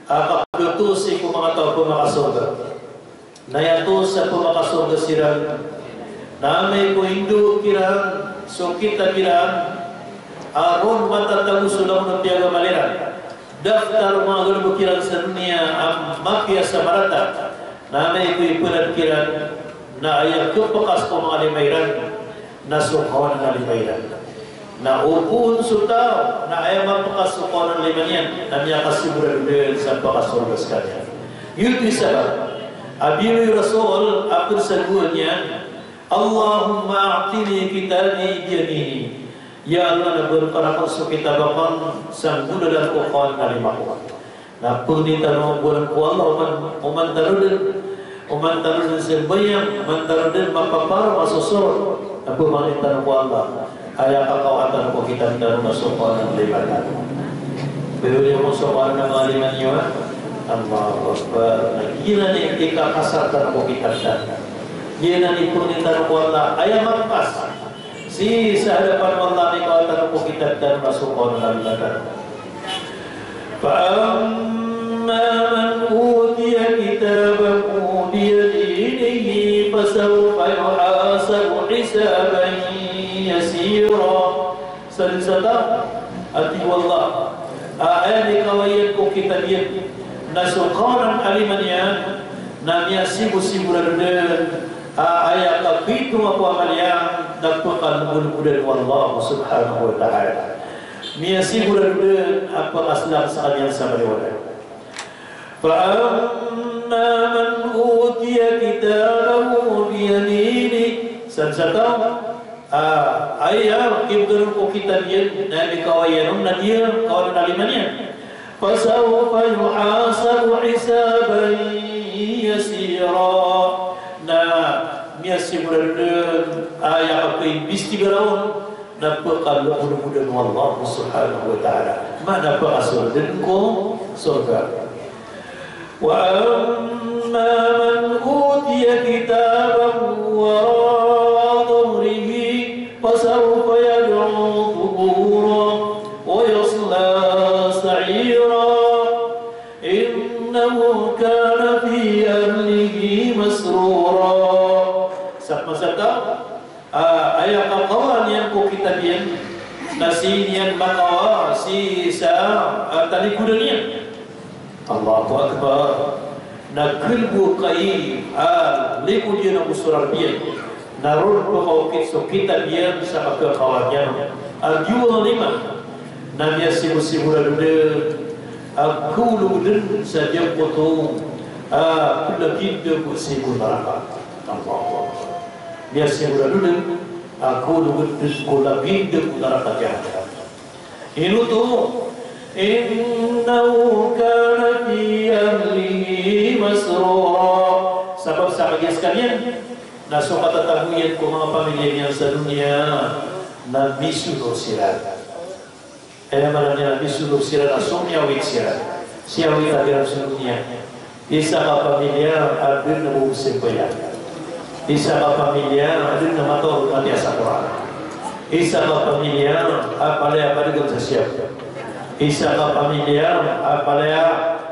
a kapdoto sii ko manga taw a pmakasorga. Na aya taw a pmakasorga siran na amay ko indoon kiran so kitab iran a roo matatago so langon a piyagamal iran. Daftar o manga galbk iran sa doniya a mapiya sa marata. Na amay ko ipnad kiran na aya khapkas ko manga lima iran na so kawanan a lima iran. Na o phoon so taw na aya mapkas so kawanan a lima niyan na miyakasigorado dn sa pakasorga skaniyan. Giyoto i sabap a biyaloy o Rasul a pd sa dowa niyan, "Allahumma a'tini kitabi biyamini." Ya Allah, na bowaan ka rakn so kitab akn sa nggolalan ko kawanan a lima ko. Na pangnin tano bowaan ko Allah oman, oman tano dn, oman tano dn sambayang, oman tano dn mapaparo a sosorot. Na pangnin tano ko Allah, aya kakawaan tano ko kitab tano na so kawanan a lima tano. Pero di mo so kawanan a lima niyo, ha? Allahu Akbar. Na giyanan i ikakasar tano ko kitab tano. Giyanan i pangnin tano ko Allah, aya mapkas sii sa hadapan o Allah, na ikaw tano ko kitab tano na so kawanan a lima tano. Fa amma man utiya kitabahu biyaminihi fasawfa yuhasabu hisaban yasira. Sa dn sa taw a, tig o Allah, a aya ikaw iyan ko kitab iyan na so kawanan a lima niyan, na miyasigosigorado dn a aya kapitong ko amal iyan na pkalomolomodan o Allah subhanahu wa ta'ala. Miyasigoradoan a pakasold skaniyan sa maliwanag. Fa amma man utiya kitabahu biyaminihi. Sa dn sa taw a aya kibgan on ko kitab iyan na aya mikawa iyan on na giya kawanan a lima niyan. Fasawfa yuhasabu hisaban yasira. Na miyasigoradoan a aya kapaimbistigara on na pkalomolomodan o Allah subhanahu wa ta'ala. Maana pakasoldan ko sorga. Wa amma man utiya kitabahu wara'a dhahrihi fasawfa yad'u thubura wa yasla sa'ira. Innahu kana fi ahlihi masrura. Sa masa ka, ah, aya kakawaan iyan ko kitab iyan, na sii niyan makawa sii sa, ah, talikodan iyan. Allahu Akbar. Na kalbo kai, ah, likod iyan ago so Rabb iyan. Na roo pkaokit so kitab iyan sa kakawaan iyan a diwang a lima. Na miyasigosigorado dn a kaolog dn sa giyangkoto a plagind ko sii ko naraka. Allahu Akbar. Miyasigosigorado dn a kaolog dn ko plagind ko naraka Jahannam. Ino oto? Innahu kana fi ahlihi masrura. Sabap sa kagiya skaniyan na so katatago iyan ko manga pamilya niyan sa doniya na misonor siran. Aya maana niyan na misonor siran na somiyawit siran. Siyawit a giyanan so doniya. Isa ka pamilya a da dn a bo msambayang. Isa ka pamilya a da dn a mataw matiyaya sa Qur'an. Isa ka pamilya a palaya a padagang sa siyap. Isa ka pamilya a palaya,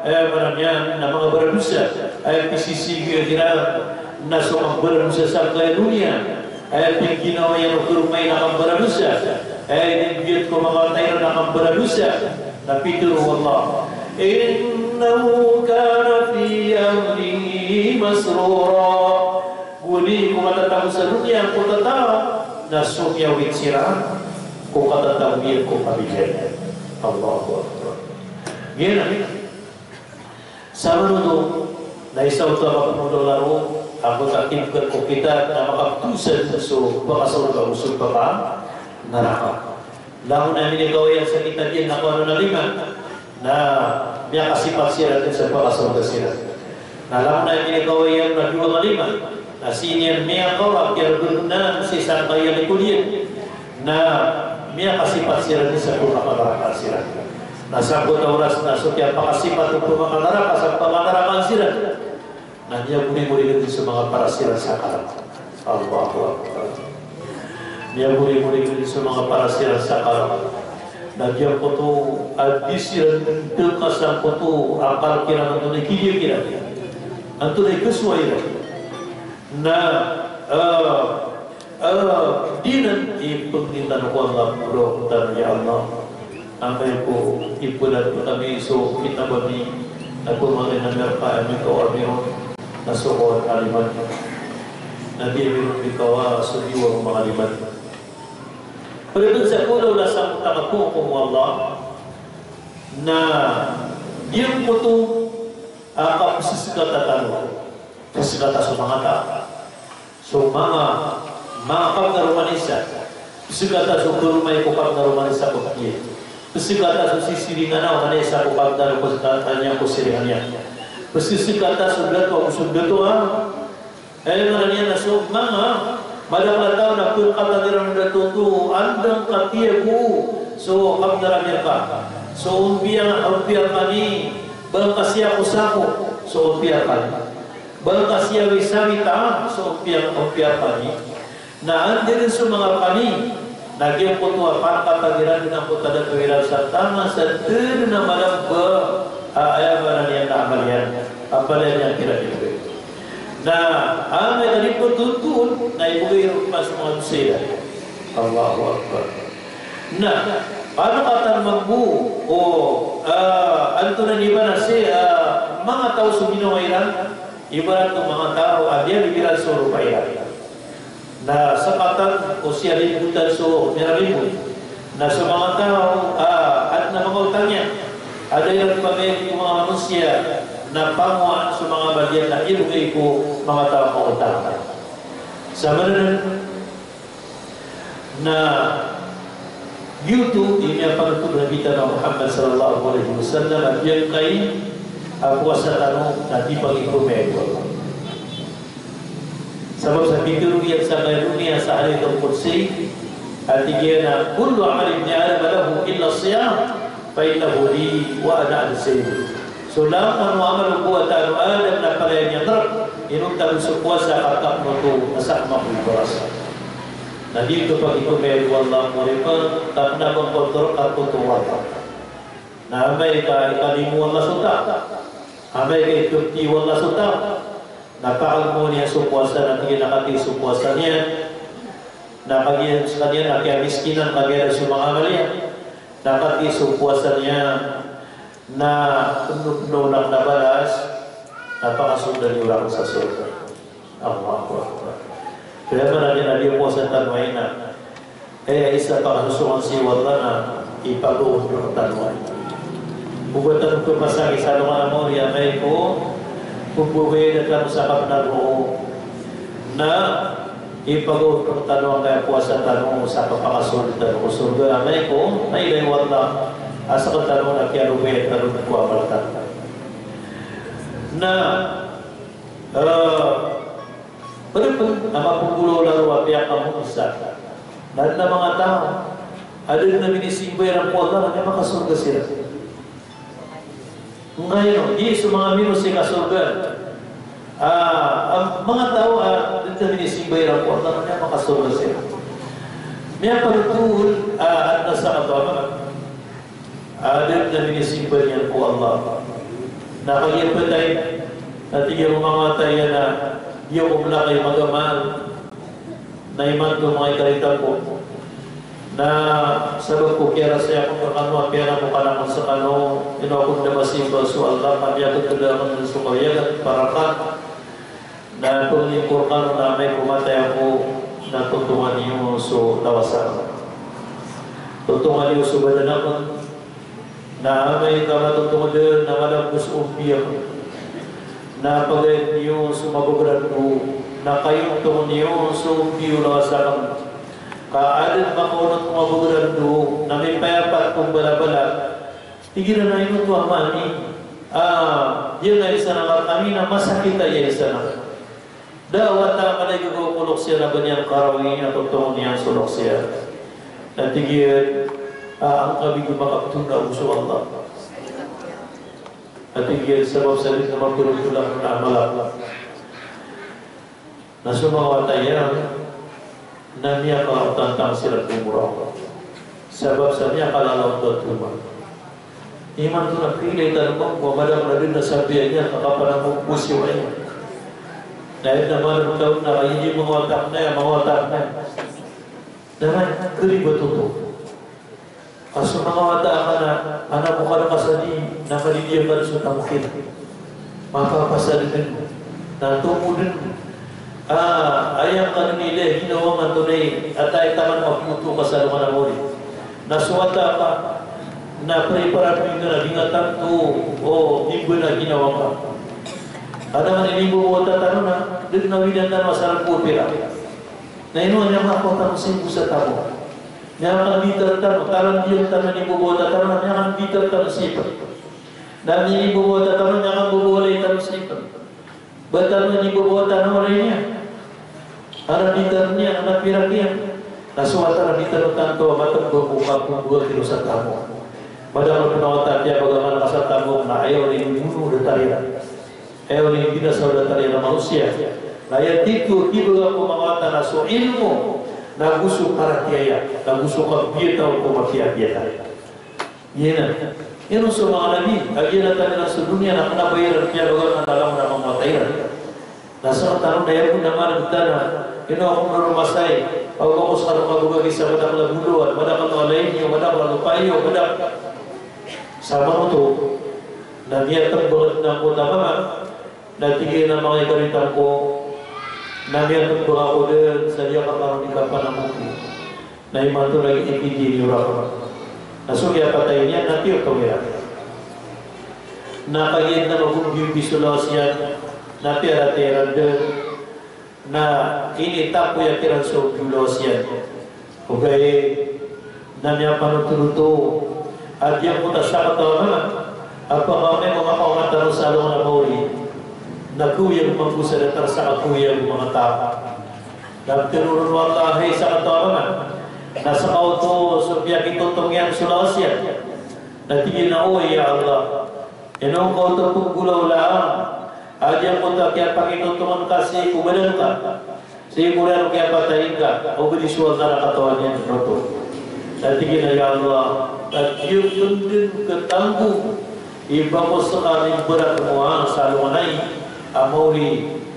eh, maana niyan na manga baradosa. Aya pisisigiya kiran na so manga baradosa sangkaya doniya. Aya piyaginawa iyan o karoma iyan a kambaradosa. Aya inibiyat ko manga wata iran a kambaradosa. Na pitharo o Allah, "Innahu kana fi ahlihi masrura." Gowani ko katatago sa doniya ko tataw na somiyawit siran ko katatago iyan ko pamilya niyan. Allahu Akbar. Giyanan. Samanoto na isa oto a kapnodolaw ago takib ko kitab na makaptosa so pakasorga ago so pakanaraka. Langon a minikawa iyan sa kitab iyan na kawanan a lima na miyakasipat siran sa pakasorga siran. Na langon a minikawa iyan na diwang a lima na sii niyan miyakawa a kiyargn na sii sangkaya likod iyan. Na miyakasipat siran sa pakanaraka siran. Na sangkoto a oras na so kiyapakasipat o pakanaraka sa pakanaraka siran na miyagoringgoring dn so manga paras iran sa kark. Allahu Akbar. Miyagoringgoring dn so manga paras iran sa kark. Na giyangkoto a di siran dn dka sangkoto a kark iran antonaa i kigiya kiran, antonaa i kasowa iran. Na, ah, Ah, di nan ipngni tano ko Allah, bro, tano ya Allah. Amay ko ipoon tano kami so kitab ami, na pamangnin ami rka a mikawa ami ron na so kowan a lima. Na di ami ron mikawa so diwang a manga lima. Pd pn sa kolaola sangkoto a kapoon ko Allah, na giyangkoto a kapsskata tano. Pskata so manga taw. So manga, manga pagnaroman isa. Pskata so karomai ko pagnaroman isa ko kiya. Pskata so sisiringan o isa ko pagnaroman ko sa kanya ko siringan iyan. Pskata so dato ago so dato a. Aya maana niyan na so manga madakl a taw na pkatan iran o dato oto, andang katiya ko so pagnaroman ka. So ompiya, ompiya kami, ba ngka siya ko sako, so ompiya kami. Ba ngka siya wi sawit a, so ompiya, ompiya kami. Na anda dn so manga kami, na giyangkoto a parkatan iran dn angkoto a dato iran sa taman sa da dn a malam ba, a, aya maana niyan na amal iyan, amal iyan a kiran di bgay. Na amay ka di pthoon, na ibgay ron pman so manga dosa iran. Allahu Akbar. Na parkatan mambo o, a, antonaa i ba na si, a, manga taw so ginawa iran, ibarat o manga taw a di a di iran so ropa iran. Na skatan o siya libotan so miyaralibot. Na so manga taw a adn a manga otang iyan, a da iran pambayad ko manga manosiya, na pangowaan so manga amal iyan na ibgay ko manga taw a manga otang. Sa maana nan na giyoto i miyapanotol o Nabi tano a Muhammad sallallahu alaihi wasallam a giyangkai a powasa tano na di pagipambayad o Allah. Sabap sa pitharo iyan sa kaya doniya sa hadith al-qudsi, a tig iyan a, "Kullu amali ibni Adam lahu illa as-siyam, fa innahu li wa ana ajzi bih." So langon o amal o wata o Adam na palaya niyan rk, inonta bo so powasa ka kapn oto na sakn mambo i powasa. Na di oto pagipambayad o Allah, mori pn, ka kna ba ngka oto rk, ka oto o Allah. Na amay ka ikalimo o Allah so taw, amay ka ikapti o Allah so taw, Na pakalmoon iyan so powasa, na tig iyan a katii so powasa niyan. Na kagiya skaniyan na kiyamiskinan, kagiya da so manga amal iyan. Na katii so powasa niyan. Na pno-pno on akn a balas, na pakasold iyan rakn sa sorga. Allahu Akbar. Kaya maana niyan na di powasa tano a ina. Kaya isa pakasosongan sii o Allah na ipagaw on rktano a ina. Oba tano pphasangis sa alongan a maori amay ko pmbabayada tano sa kapnaroo. Na ipagaw on rktano angkaya powasa tano sa kapakasold tano ko sorga amay ko mailay o Allah a sktano na kiyalobayan tano ko amal tano. Na, eh, pd pn a mapnggolawla roo a piyakamoisa na adn a manga taw a da dn a minisimba iran ko Allah na miyakasorga siran. Ngayon, di so manga mino sii ka sorga. Ah, ah, manga taw a da dn a minisimba iran ko Allah na miyakasorga siran. Miyapanothol, ah, adn a sakataw a manga a da dn a minisimba niyan ko Allah. Na kagiya phatay, na tig iyan o manga wata iyan a, di ako mlakay magamal. Na imanto manga ikarita ko. Na sabap ko kiyarasay akn rkano a piyanamokana akn skano, ino akn da masimba so Allah, ka miyakatda akn so kawiyagan, barakat. Na pangni ko rkano na amay ko matay ako, na tontongan iyo so lawas akn. Tontongan iyo so badan akn. Na amay ka matontong dn na malagos o ombi akn. Na pagayan iyo so mabagrando, na kayontong iyo so ombi o lawas akn. Ka adn makaonot ko mabagrando, na mipayapat ko mbalabalat. Tig iran a ino oto a maana. Ah, giyanan i isa na kami na masakit a isa na. Da a wata a kala i gagaw ko loks iyan a ba niyan karawi na tontongon iyan so loks iyan. Na tig iyan a, ah, angkabi ko makapthoon ago so Allah. Na tig iyan sabap sa di na mapurutulak na malak. Na so manga wata iyan na miyakatantang siran ko mora. Sabap sa miyakalalaw ko toma. Imanto na pila i tano ko madakl a dn a sabiyan iyan ka kapanamok ko siwa iyan. Na aya na manamok taw na kagiya manga wata akn aya, manga wata akn aya. Na man, karibat oto. Ka so manga wata akn a, ana ko kada kasadi, na kadidiya ka so tamok iyan. Mapapasad dn, na tomo dn. Ah, aya ka dn ilay ginawa ngka antonaa i, atay taman mapiyoto ka sa alongan a maori. Na so wata ka, na preparado ingka na di ngka tanto, o, di ba na ginawa ngka. Adn a inimbawata tano na, dn a widan tano a sarang ko pira. Na ino niyan makakowa tano sii ko sa tano. Niyan kan bitar tano, taran diyan tano inimbawata tano, niyan kan bitar tano sii pn. Na inimbawata tano, niyan kan bawalay tano sii pn. Ba tano inimbawata tano rin iyan. Ana bitar niyan, ana pirak iyan. Na so wata na bitar tano tanto, a matag ba ko kapmbawa tano sa tano. Madakl pn a wata a kiyabagangan ka sa tano, na aya rin iyan mbono da tariran. Aya rin iyan binasa o da tariran a manosiya. Na aya tito, kibaga ko manga wata na so ilmo, na go so paratiyaya, na go so kabiyataw ko mapiyabiyata. Giyanan. Ino so manga nabi, a giyanan tano na so doniya na kna ba iran kiyabagangan a langon a manga wata iran. Na sktano na aya bo na manbtana, ino ako mroromasay, ago ako skano kabagagi sa madakl a bolawan, madakl a lain iyo, madakl a lopa iyo, madakl. Sa manoto, na miyatmbang ako ta mama, na tig iyan a manga ikaritan ko, na miyatmbang ako dn sa di ako karoon di kapanamoki. Na imanto lagid i pidi niyo rakn. Na so kiyapatay niyan na tiyotong iran. Na kagiya na magombiyombi so lawas iyan, na piyaratay iran dn. Na initapoya kiran so ombi o lawas iyan. Ogaid na miyapanothol oto a giyangkoto a sakataw a mama a pakaoma ko makaoma tano sa alongan a maori. Na kowiyag mambo sa datar sa kakowiyag o manga taw. Na pitharo ron o Allah, hay sakataw a mama, na ska oto so piyakitotong iyan so lawas iyan. Na tig iyan a, oway ya Allah, ino ngka oto pnggolawlaan a giyangkoto a kiyapakitotongan ka sii ko badan ka, sii ko oriyan o kiyapatay ngka, ogaid so Allah na katawan iyan oto. Na tig iyan a, ya Allah, ka di pn dn khatanggo i ba ko ska mimbaratmowa sa alongan ai a maori.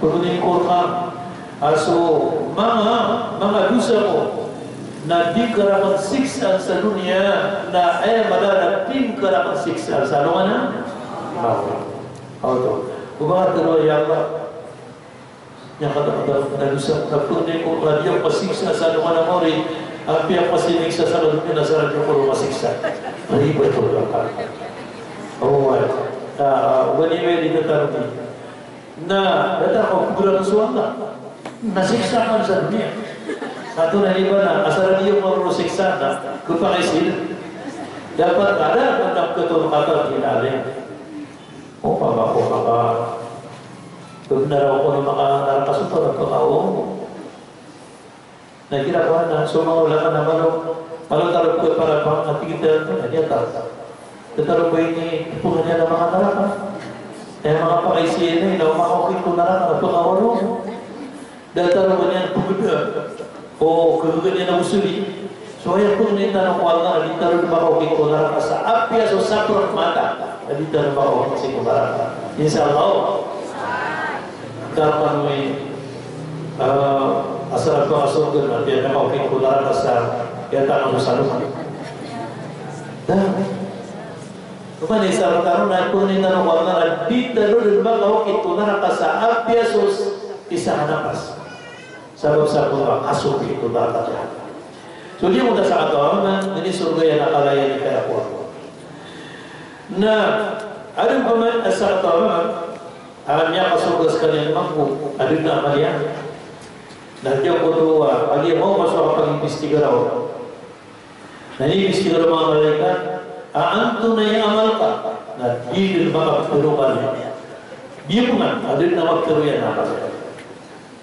pagni ko rka a so manga, manga dosa ko na di ka rakn siksaan sa doniya, na aya mala na di ngka rakn siksaan sa alongan a maori. Oto. Oba ka tharoa, ya Allah, miyakatataw a dosa, na pagni ko rka a di ako pasiksa sa alongan a maori, apiya ako pasiniksa sa doniya na sa rk ko roo masiksa. Ribat o dosa. Oway. Ah, oba niyo di tatarodi. Na datar ko pgran so Allah. Na siksa akn sa doniya. Antonaa i ba na asar a di ako roo siksa na khapakay sii. Dapat ka da, dapat ka to, dapat ka to, di na alin. O, mama ko maka, bnar ako na makanaraka so taw na pakaoma. Na kira ko na so manga ulama na malo, malo taro ko para pangati kita na niyan ta. Taro ko ini pagniyan na makanaraka. Aya makapakay sii na, na makaokit ko naraka na pakaoma. Datar o ba niyan pgda o khagaga niyan a bosoli. So aya pagni tano ko Allah na di tano dn makaokit ko naraka sa apiya so sapr mata. Na di tano makaokit sii ko naraka. Insha Allah. Datar o ba niyan, eh, asar a pakasorga na di tano makaokit ko naraka sa aya tano so salongan. Da. Oman isa rktano na pagni tano ko Allah na di tano dn makaokit ko naraka sa apiya so isa a napas. Sabap sa ko kasopi ko naraka jahannam. So di mo ta sakataw a mama na inisorga iyan a kala iyan i kaya ko Allah. Na adn pman a sakataw a mama a miyakasorga skaniyan mambo a dn a amal iyan. Na giya ko dowa a giya mawma so kapag-imbestigar on. Na iniimbestigar o manga malaikat a antonaa i amal ka, na di dn makaptharo ka niyan. Di pman, a dn a maptharo iyan a amal iyan.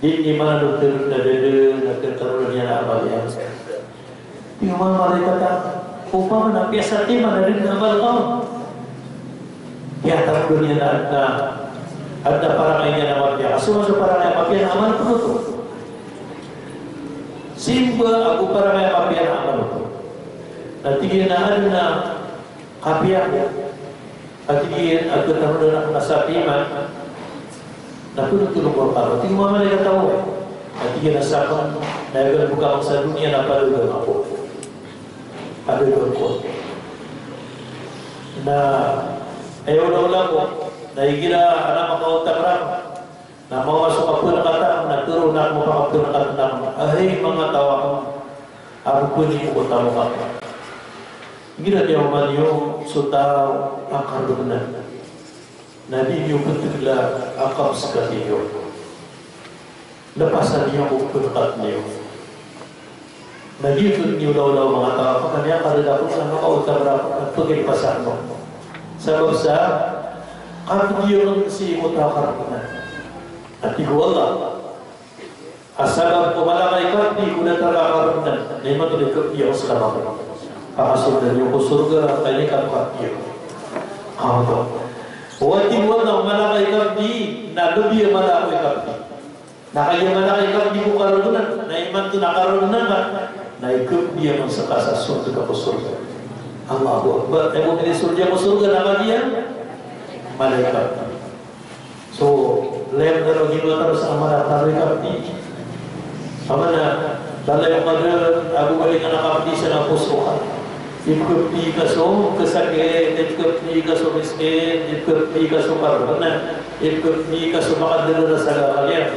Di niyan man a doktor na da dn a ptharo iyan a amal iyan. Tig o manga malaikat a, opama na piyasatiman a dn a amal ka on. Kiyatangkd iyan a adn a, adn a parangay niyan a mapiya. Kaso man so parangay a mapiya na amal pn oto. Simba ago parangay a mapiya na amal oto. Na tig iyan a adn a kapiya ko. A tig iyan a khatarod akn a satiman. Na pd oto ko rkano. Tig o manga malaikat a oway. Na tig iyan a sakn, na aya galbk akn sa doniya na padagang ako. Padagang ko. Na aya olaola ko, na igira adn a makaotang rakn, na maoma so kapnkat akn, na tharoon akn o kapnkat akn a, hay manga taw akn, a pphani ko ko tamok akn. Igira niyo oman iyo so taw a kargnan, na di niyo ptgla a kapskat iyo. Lpasan iyo ko pnkat niyo. Na giyoto i olaola o manga taw a, pkaniyan ka da ako sa makaotang rakn, na pkilpasan ko. Sabap sa kapdi akn sii ko taw a kargnan. Na tig o Allah a sabap ko mala ka i kapdi ko datar a kargnan, na imanto i kapdi ako sa kamapdi. Pakasold iyo ko sorga, ka ini kapkapdi ako. Kaoto. Oway, tig o Allah, mala ka i kapdi, na lbi a mala ako i kapdi. Na kagiya mala ka i kapdi ko kargnan, na imanto na kargnan ka, na ikapdi akn ska sa sorga, ka ko sorga. Allahu Akbar. Aya bo minisold iyan ko sorga na kagiya mala i kapdi. So, laya tano ginawa tano sa mala tano i kapdi. Amana, talaya ka da, ago bali ka na kapdi sa na poso ka. Ipkapdi ka so kasakit, ipkapdi ka so miskin, ipkapdi ka so kargnan, ipkapdi ka so makadarasa ka kaliyan.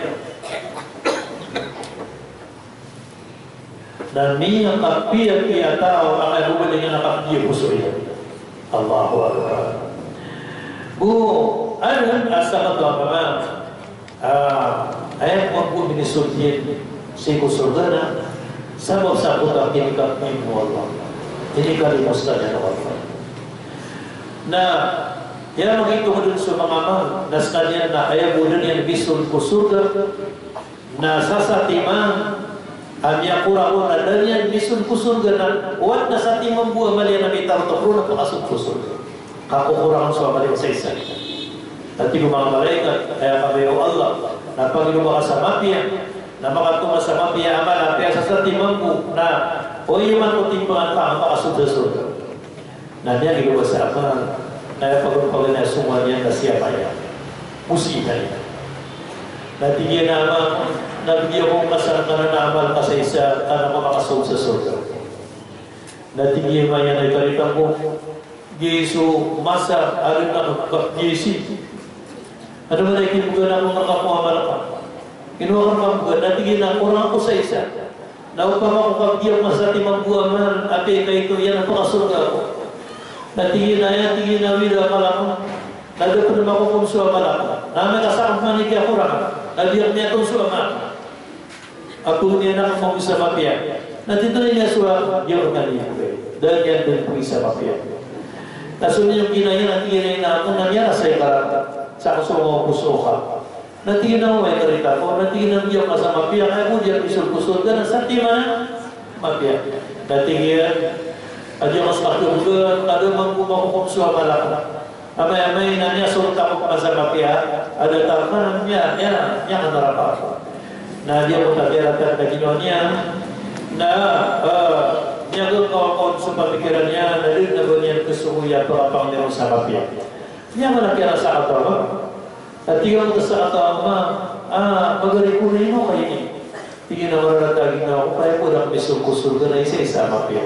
Na miyakapiyapiya a taw a kaya bo bali niyan a kapdi a poso iyan. Allahu Akbar. Go adn a sakataw a mama, ah, aya bo minisold iyan sii ko sorga na sabap sa koto a kinikapdi o Allah. Kinikalipos ka niyan o Allah. Na aya makaitong dn so manga amal, na skaniyan na aya bo dn iyan misold ko sorga, na sasatiman a miyakorakor a da niyan misold ko sorga na, o adn a satiman bo a amal iyan a mitarotop ron na pakasold ko sorga. Kakokorakan so amal iyan sa isa. Na tig o manga malaikat, aya kabaya o Allah, na pangiloma ka sa mapiya, na makatonga sa mapiya a amal, apiya sasatiman bo na, o iman ko timbangan ka a pakasold sa sorga. Na miyagiloma sa amal, na aya pagpaganay a songowan iyan na siyapa iyan. Mosita iyan. Na tig iyan a ama, na bgi ako ngka sa rkano a amal ka sa isa, ka na makasold sa sorga. Na tig iyan a ama iyan a ikaritan ko, giya so masa a adn a kapdi sii. Adn a mala i kibgan ako ngka ko amal ka. Ino akn kabgan, na tig iyan a korang ako sa isa. Na opama ko kabdi ako masatiman bo a amal, apiya kaito iyan a pakasorga ako. Na tig iyan a aya, tig iyan a wida a amal ako. Na da pn makokom so amal ako. Na amay ka sakn pman i kiyakorang, na di akn miyatoon so amal ako. Apiya niyan ako mambo sa mapiya. Na titho niyan so amal, di ako kaniyan. Da niyan dn pn sa mapiya. Na so niyan kinaya na tig iyan a ina ako, na miyarasay ka rakn. Sa ako so manga poso ka. Na tig iyan a oway, karita ko, na tig iyan a bgi ako ngka sa mapiya, ka aya bo dn misold ko sorga na satiman a mapiya. Na tig iyan a di ako ska kabgan, ka da mambo makokom so amal ako. Amay, amay na miyasold ako ngka sa mapiya, a datar ka na miya, miya, miyakanaraka ako. Na di ako tabiya ratan ka ginawa niyan, na, eh, miyagagaw ako so pamikiran iyan, na da dn a ba niyan kasogoy a pakapangniro sa mapiya. Niyan man a kiyarasa ka taw a mama. Na tig iyan a sakataw a mama, ah, magari ko na ino ka ini. Tig iyan a mararata a ginawa ko, ka aya bo dn a misold ko sorga na isa-isa a mapiya.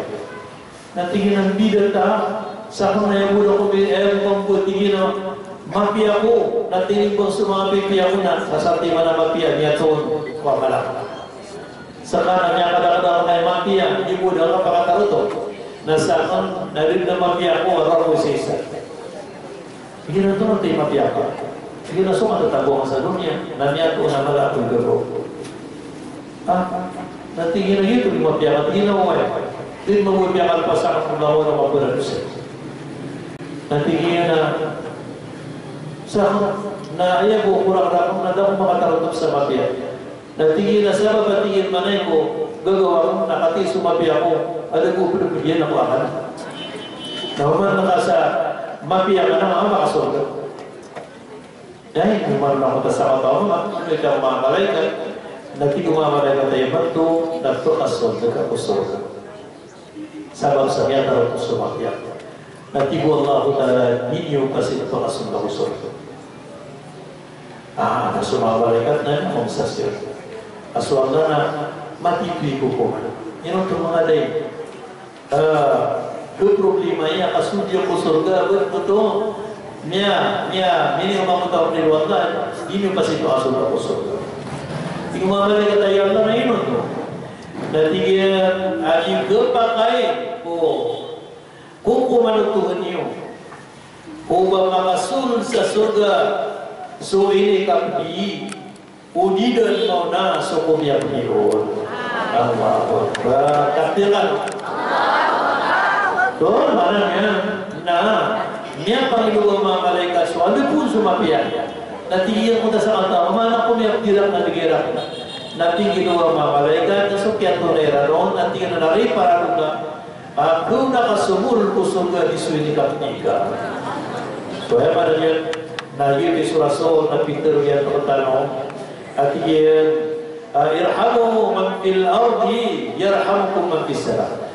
Na tig iyan a mbida ta, sakn na aya bo dn a ko mi-, aya bo dn a ko, tig iyan a mapiya ko, na tinimbang so manga pipiya ko na, na satiman a mapiya, miyatoon ko amal ako. Ska na miyakadakdakl a mapiya, di bo dn a kapakatarotop. Na sakn, na da dn a mapiya ko, a roo ko isa-isa. Tig iyan a antonaa i mapiya ka? Tig iyan a so katatago akn sa doniya, na miyatoon a mala ko i gagaw ko. Ah, na tig iyan a giyoto i mapiya ka, tig iyan a oway. Di mambo mapiya ka, lpas akn ko langowan o kaperadosa. Na tig iyan a, sa, na aya bo korang rakn na da ako makatarotop sa mapiya. Na tig iyan a sabap a tig iyan manay ko gagaw akn na katii so mapiya ko, a da bo pd a pd iyan ako akn. Na oman ka sa mapiya ka na makasold ka. Na ino man na ko ta sa mata o manga, ino ika manga malaikat, na tig o manga malaikat a imanto na pakasold ka ko sorga. Sabap sa miyatarotop so mapiya. Na tig o Allahu Ta'ala, di niyo kasi pakasold ko sorga. Ah, na so manga malaikat na aya mambo sa siran. Ka so Allah na matitho i kokoman. Ino oto manga dai, eh, problema iyan ka so dii ko sorga, ba oto miya, miya, mini o manga taw a pitharo o Allah, di niyo pasito a sorga ko sorga. Ino manga malaikat a Allah na ino oto. Na tig iyan a di khapakay ko kokoman o Tohan iyo o ba makasold sa sorga so inikapdi o di dn maona so komiyapdi on. Allahu Akbar. Takbir kano. So maana niyan na miyapangilay o manga malaikat so anda pn so mapiya. Na tig iyan ko ta sa kanta, maana ko miyapdi rak na tig iyan rak. Na pangilay o manga malaikat so kiyatonay iran on, na tig iyan a ray paradoga. Ako na kasomol ko sorga di so inikapdi ka. So aya maana niyan na giyoto so Rasul na pitharo iyan rktano a tig iyan, ah, "Irhamu man fil ardi yarhamukum man fis sama."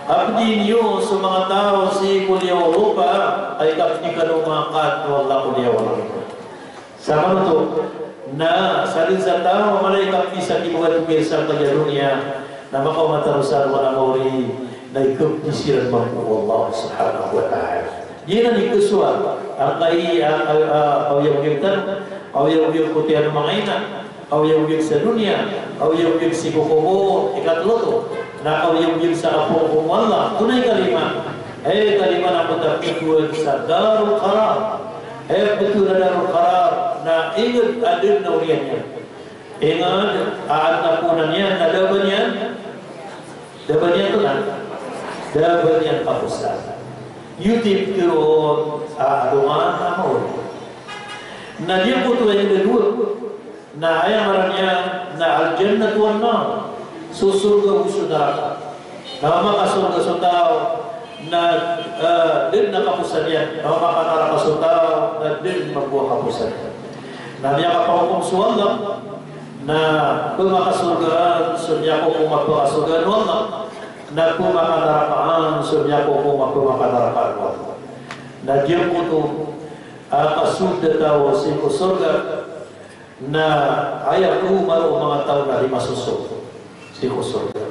Kapdi niyo so manga taw sii ko liyawaw o lopa, ka ikapdi kano o manga kadn o Allah ko liyawaw o lopa. Samanoto na sadn sa taw a mala i kapdi sa kibagat o miyasangkaya doniya, na makaoma tano sa alongan a maori na ikapdi siran mambo o Allah subhanahu wa ta'ala. Giyanan i kasowa angkai a, a, a, kaoyagoyag tano, kaoyagoyag ko tiyan o manga ina, kaoyagoyag sa doniya, kaoyagoyag sii ko kobor, ikatlo oto na kaoyagoyag sa kaporo ko Allah. Oto na ikalima. Aya ikalima na ptharoon sa darul qarar. Aya ptharoon a darul qarar na ingd a dn a oriyan iyan. Ingd a adn a poonan iyan na da a ba niyan, da a ba niyan oto na, da a ba niyan kaposan. Giyoto i ptharoon a alongan a maori. Na giyangkoto a ingd a dowa na aya ngaran iyan na al-jannatu wan-nar. So sorga ago so naraka. Na makasorga so taw na, eh, da dn a kaposan iyan. Na makanaraka so taw na da dn mambo a kaposan iyan. Na miyakapahokom so Allah na pmakasorgaan so miyakokom a pmakasorgaan o Allah. Na pmakanarakaan so miyakokom a pmakanarakaan o Allah. Na giyangkoto a kasold a taw sii ko sorga na aya ko maro o manga taw na di masosold sii ko sorga.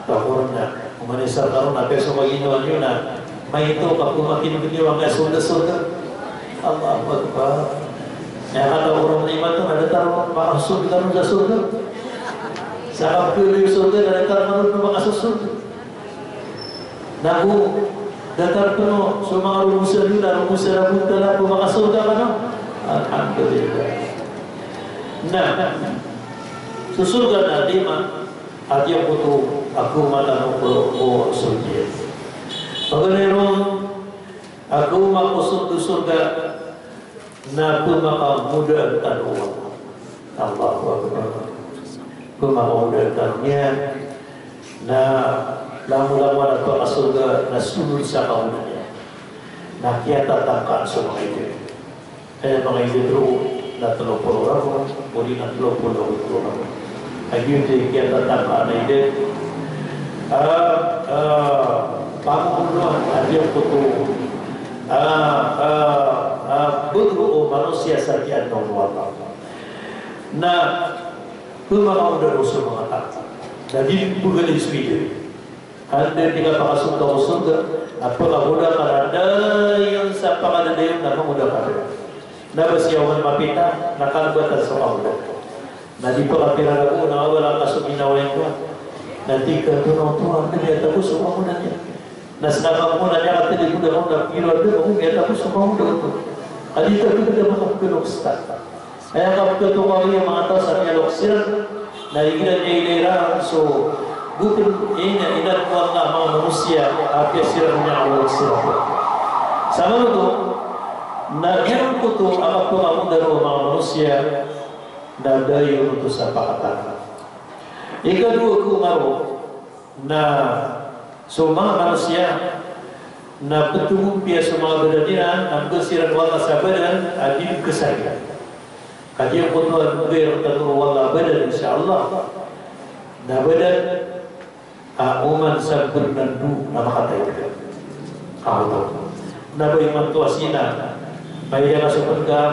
Atawa ko ron na, oman i sarta ron na peso ko ginawa niyo na maito ka ko makinigin niyo angkaya sorga-sorga. Allahu Akbar. Aya kataw ko ron na imanto na datar makasold ka ron sa sorga. Sa kapkhasold sa sorga na datar ka ron makasosold. Nago datar pn o so manga romosan iyo na romosan a bontal a pmakasorga kano. Alhamdulillah. Na so sorga na lima a giyangkoto a kaoma tano ko, ko sorga. Paganay ron a kaoma ko sorga, sorga na pmakangodaan tano o Allah. Allahu Akbar. Pmakangodaan tano niyan. Na langolangon a pakasorga na sonod sa kangodaan iyan na kiyatatangkaan so manga idad. Aya manga idad roo na tlo polo ragon, odi na tlo polo ago tlo ragon. Giyoto i kiyatatangkaan a idad. Ah, ah, pamangoloan a giyangkoto, ah, ah, ah, bgr o manosiya sa kiyaadn o Allah. Na pmakangodaan o so manga taw. Na di pgari so idad. Anda di kapakasold ko sorga, a pkangoda ka na dayon sa pakadadayon na mangoda ka. Na ba siya oman mapita, na kalbatan so mangoda. Na di pkapira ragon na wala ka so ginawa iyan. Na tig ka, "Tono, tono, anda miyatagos so mangoda niyan?" Na sii na mangoda niyan, ka tig iyan, "Tono, tono, anda miyatagos so mangoda oto?" Ka di ta pkada makapkaloks ta. Aya kapkatokawi o manga taw sa miyaloks iran, na igira niyan ilay iran so gopn, ina, inadn o Allah a manga manosiya a apiya siran miyakaloks iran. Samanoto na giyangkoto a kapkangoda o manga manosiya na dayon oto sa pakatana. Ikadowa ko maro, na so manga manosiya na ptogompiya so manga badan iran, na mbgan siran o Allah sa badan a di kasariya. Ka giyangkoto a mbgay rktano o Allah a badan, insha Allah, na badan a oman sa bernando na makatay. Kaoto. Na ba imanto a sina, mailay ka so pngkam,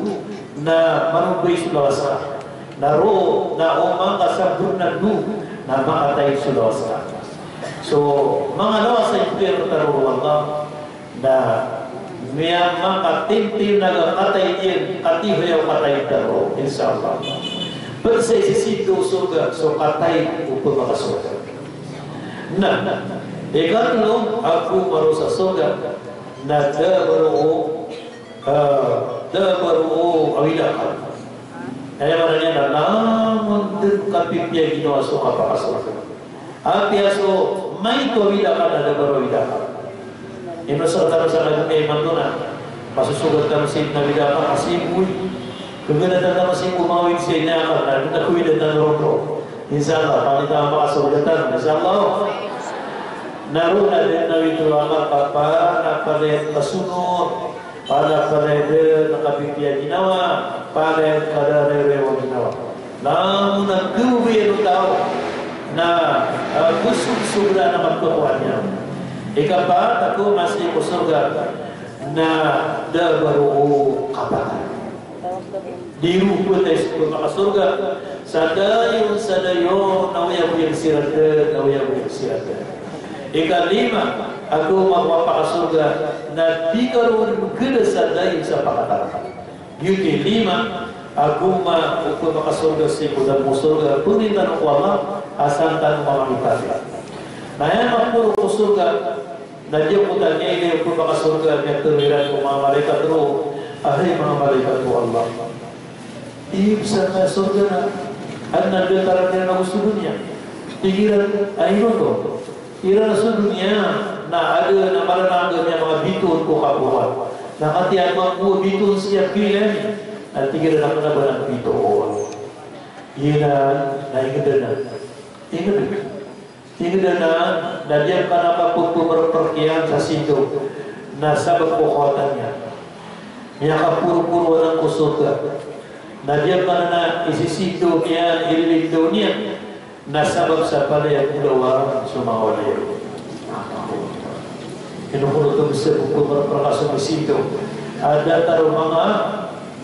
na marobay so lawas ka. Na roo, na o manga kasabot na do, na makataid so lawas ka. So manga lawas a ipiyakataro o Allah, na miyamakatintinaga kataid iyan, katihoya o kataid tano, insha Allah. Pd sa isisindo o sorga so kataid o pmakasorga. Na ikatlo a goma roo sa sorga na da ba roo, ah, da ba roo awid akal. Aya maana niyan na lamud dn kapipiya ginawa so kapakasorga. Apiya so maito a awid akal na da ba roo awid akal. Ino sa tano sa kadmi imanto na masosogat tano sii ko awid akal, a sii ko, kaganatan tano sii ko manga awid sii ko akal na da a awid tano roo. Insha Allah, pangni tano makasorga tano, insha Allah. Na roo na dn awid o akal ka, na palaya kasonor, palaya palaya dn a kapipiya ginawa, palaya palaya palaya ginawa. Lamud na khababayaan o taw na, ah, gosogoso bala na kapkhakowa niyan. Ikapat a goma sii ko sorga na da ba roo kapatay. Di roo phatay so pmakasorga sa dayon sa dayon, na oyagoyag siran dn, na oyagoyag siran dn. Ikalima a goma ko kapakasorga na di ka roo dn mgda sa dayon sa pakataraka. Giyoto i lima a goma o pmakasorga sii ko dalm o sorga, pangnin tano ko Allah a san tano mamangitanda. Na aya maporo ko sorga, na giyoto a giya o pmakasorga, na tig iran ko manga malaikat roo a hay manga malaikat o Allah, aya bs a sorga na adn a datar iran ago so doniya. Tig iran a ino oto? Iran a so doniya na adn a mala a manga bitoon ko kaporoan. Na katii a manga bitoon sii a pilay. Na tig iran a kna ba na bitoon. Iran na ingd anan. Ingd anan. Ingd anan na di akn a kapmprprk iyan sa sinto. Na sabap ko kawatan iyan, miyakaporoporo anan ko sorga. Na di akn a isisindo iyan, ililindaw niyan. Na sabap sa palaya bolawan so manga walay. Ino kon oto bs a pmprprk a so misinto a datar o manga,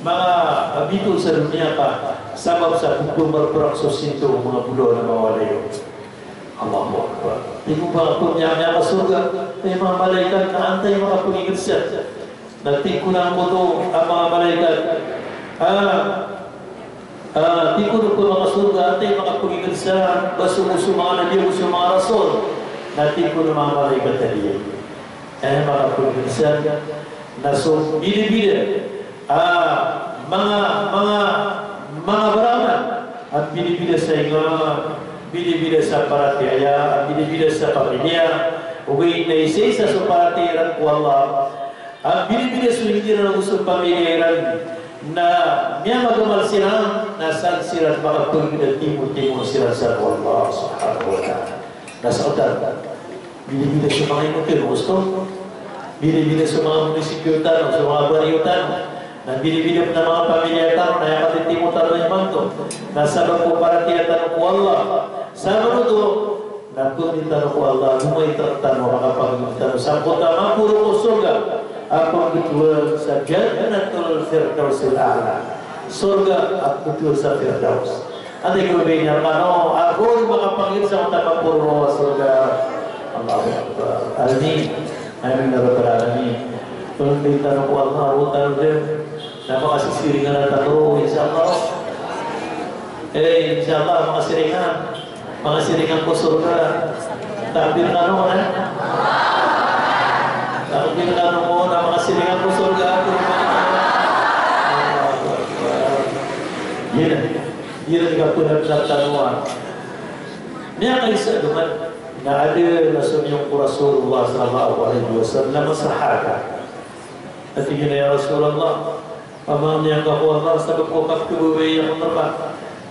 manga bitoon sa doniya ka sabap sa pmprprk so sinto o manga bolawan a manga walay. Allahu Akbar. Tig o manga pmiyamiyakasorga, hay manga malaikat, na antaa i makapngingd san? Na tig kon angkoto a manga malaikat, ah, ah, tig kon o pmakasorga, antaa i makapngingd san, ba so, so manga nabi ago so manga rasul? Na tig kon o manga malaikat a di. Aya makapngingd san na so bidabida a manga, manga, manga baraman a bidabida sa inga, bidabida sa paratiyaya, a bidabida sa pamilya, ogaid na isaisa so paratiyaya iran ko Allah. A bidabida so ingd iran ago so pamilya iran na miyamagamal siran, na san siran makapngingd a timotimo siran sa ko Allah subhanahu wa ta'ala. Na sa otan, bidabida so manga inoto, osto. Bidabida so manga munisipyo tano, so manga baryo tano. Na bidabida pn a manga pamilya tano, na aya katitimo tano imanto na sabap ko paratiyaya tano ko Allah. Sabap oto, na pangnin tano ko Allah, gomay tano a makapangni tano sangkoto a maporo ko sorga a pmbtowan sa Jannatul Firdausil A'la. Sorga a pmbtowan sa Firdaus. Antaa i khababayaan iyan rkano a gomay makapangni sangkoto a maporo a sorga? Allahu Akbar. Amin. Amin ya Rabbal Alamin. Pangnin tano ko Allah, o tano dn na makasisiringan tano, insha Allah. Eh, insha Allah, makasiringan. Makasiringan ko sorga. Takbir kano, na? Takbir kano, na makasiringan ko sorga. Allahu Akbar. Iyan, iyan i kapngnaan tano. Miyakaisa doman na adn a somiyong ko Rasulullah sallallahu alaihi wasallam a sahaba. A tig iyan a, "Ya Rasulullah, pamangnia ngka ko Allah sabap ko kapkhababayai akn rka.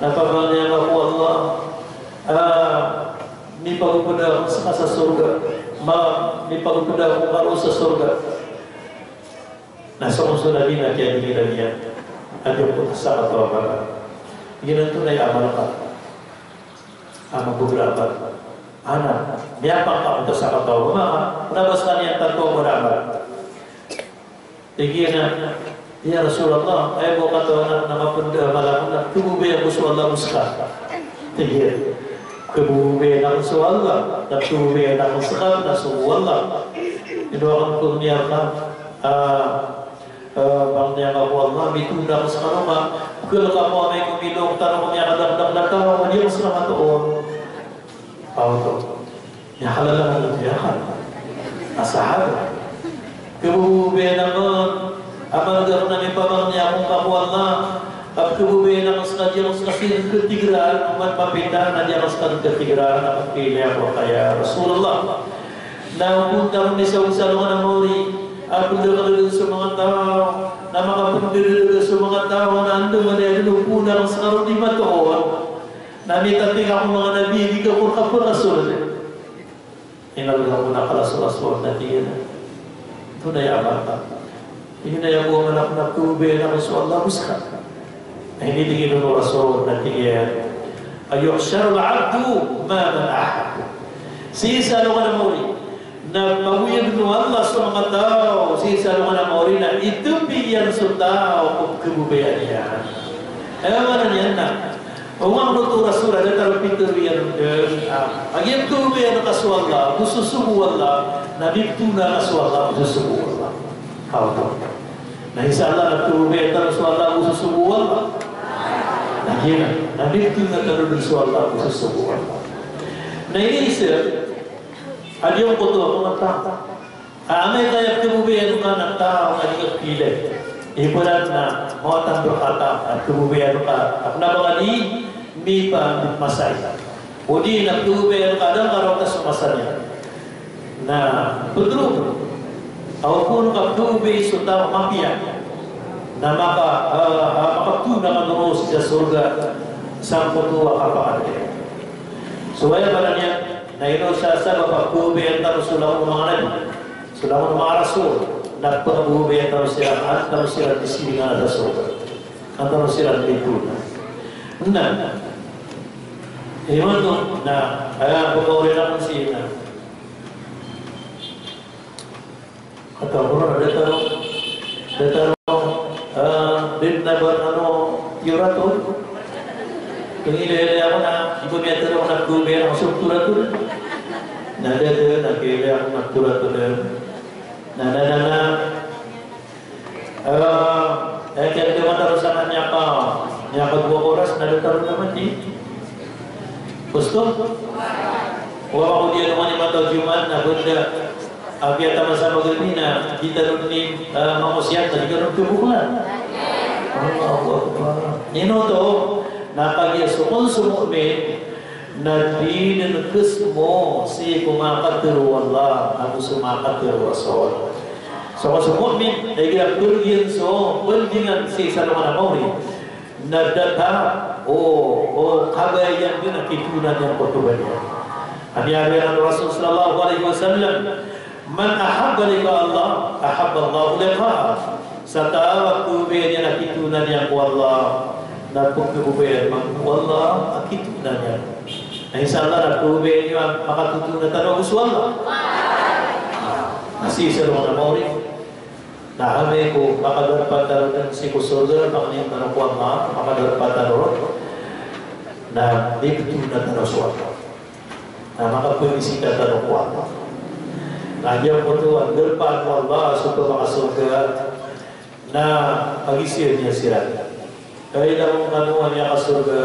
Na pamangnia ngka ko Allah, ah, mipagopd akn ska sa sorga. Ma, mipagopd akn rka sa sorga." Na so, so Nabi na kiyagingiran iyan a giyangkoto a sakataw a mala. Giyanan oto na aya amal ka. A mabagr a amal. Ana, miyapangka oto sa kataw. Mama, kna ba skaniyan tanto a mabagr a amal? Tig iyan a, "Ya Rasulullah, aya bo kataw anan na mapnd a amal akn na pkhababayaan ko so Allah ago ska." Tig iyan, "Pkhababayaan akn so Allah, na pkhababayaan akn ska, na so Allah." Ino akn ko miyaka, ah, Ah, pangniya ka ko Allah, mitoon ako skano ka, pkhalk ako amay ko milo tano ko miyakadakdakl a taw a di ako ska matoon. Aw oto. Miyakalalangan oto, miyakal a sahaba. Pkhababayaan akn, amal akn a mipamangni ako ka ko Allah, a pkhababayaan akn ska, di ako ska siran khatigraan, oman mapita na di ako ska khatigraan, a pkhailay ako rka ya Rasulullah. Na o pntaron i sa, sa alongan a maori, a pndakl dn so manga taw, na makapndakl dn so manga taw, na andamanaya dn o pntaron skano di matoon. Na mitapik ako manga nabi, di ka ko rka pakasold. Inalga ko na kala so Rasul na tig iyan a, "Tonaa i amal ka?" Tig iyan a, "Aya bo amal akn na pkhababayaan akn so Allah ago ska." Na inidingn o Rasul na tig iyan, "Yuhsharul abdu ma'a man ahabb." Sii sa alongan a maori na pagoyagn o Allah so manga taw sii sa alongan a maori na itapi iyan so taw ko pkhababayaan iyan. Aya maana niyan na, o manga oto o Rasul a datar o pitharo iyan on dn, ah, a giyangkoto a pkhababayaan ka so Allah ago so sogo o Allah, na miptoon ka so Allah ago so sogo o Allah. Aw oto. Na isa Allah na pkhababayaan tano so Allah ago so sogo o Allah. Na giyanan, na miptoon tano dn so Allah ago so sogo o Allah. Na iniisa a giyangkoto a manga taw a amay ka aya pkhababayaan ka na taw a di ka pkhailay. Ibarat na mawatan rka a taw a pkhababayaan ka, a kna ba ka di mipamasa. Odi na pkhababayaan ka a da ngka rawata so masa niyan. Na pndro, aw pn ka pkhababayai so taw a mapiya. Na maka, ah, ah, makaptoon ka dn sii sa sorga sangkoto a kapakay. So aya maana niyan na ino sa sabap a pkhababayaan tano so langon o manga nabi, so langon o manga rasul, na pkhababayaan tano siran, an tano siran di siringan sa sorga, an tano siran di ptoon. Na imanto na, ah, pkhaori na kon sii na Kata ko ron, datar o, datar o, ah, dn na ba, ano, tiyoraton. Pngilaylay ako na, di ko miyatharo na pkhababayaan ako so doktoraton. Na datar, na kailay ako na doktoraton. Na, na, na, na. Ah, eh, kaya datar o sa kanya ka, kanya ka dowa oras, na datar o naman di. Gusto? Wa ko di ano man i mata o Jumaat na benda. Apiya taman sa magrib na di tano ni, ah, mangosiyat na di tano kabuklan. Allahu Akbar. Ino oto, na kagiya so kon so mu'min na di dn khasmo sii ko manga katharo o Allah ago so manga katharo o Rasul. So kon so mu'min na igira pkhagiyan so bandingan sii sa alongan a maori. Na datar o, o kabaya iyan dn a kitoonan iyan ko toba niyan. Aya tig o Rasul sallallahu alaihi wasallam, "Man ahabba liqa Allah, ahabba Allahu liqa'ah." Sa taw a pkhababayaan iyan a kitoonan iyan ko Allah, na pkhababayaan man o Allah a kitoonan iyan. Na insha Allah na pkhababayaan iyan a makatotoonan tano ago so Allah. Na sii sa alongan a maori. Na amay ko makadarpa tano dn sii ko sorga, makaniyan tano ko Allah, makadarpa tano ron. Na miptona tano so Allah. Na makapamisita tano ko Allah. Na giyangkoto a darpaan o Allah so pamakasorga. Na pagiza iyan siran. Kailangan kano a miyakasorga.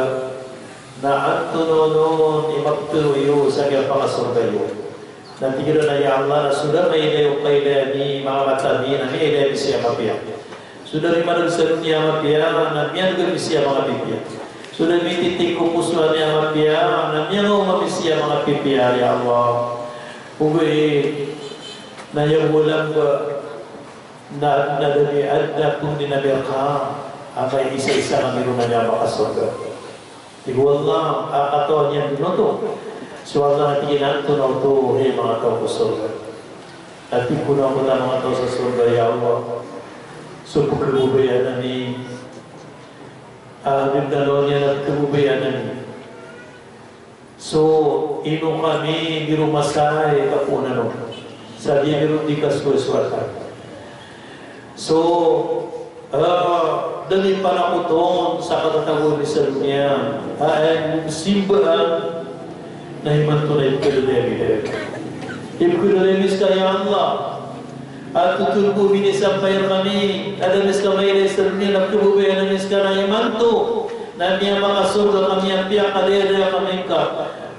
Na antonaa i maptero iyo sa kiyapakasorga iyo. Na tig iran a ya Allah, na so da mailay o kailay ami, manga mata ami, na miyailay ami sii a mapiya. So da miyaneg sa doniya a mapiya, na miyaneg ami sii a manga pipiya. So da mititeg ko poso ami a mapiya, na miyangaoma ami sii a manga pipiya, ya Allah. Ogaid na aya bo a lamba na, na da mi, na pangnin ami rka a maiisaisa kami ron a miyakasorga. Tig o Allah a katawan iyan dn oto. So Allah na tig iyan a antonaa oto, hay manga taw ko sorga. Na tig o Allah a manga taw sa sorga, ya Allah, so pkhababayaan ami, a, di dn a lawan iyan a pkhababayaan ami. So ino kami di ron masai kapoon anon sa di ami ron di kasowasowa. So, ah, da mi panakoton sa katatago ami sa doniya, ah, eh, simbaan, na imanto na ipkadalay ami. Ipkadalay ami ska, ya Allah. Antonaa i misampay rkami, a da ami ska mailay sa doniya na pkhababayaan ami ska, na imanto na miyamakasorga kami a piyakadayadaya kami ngka.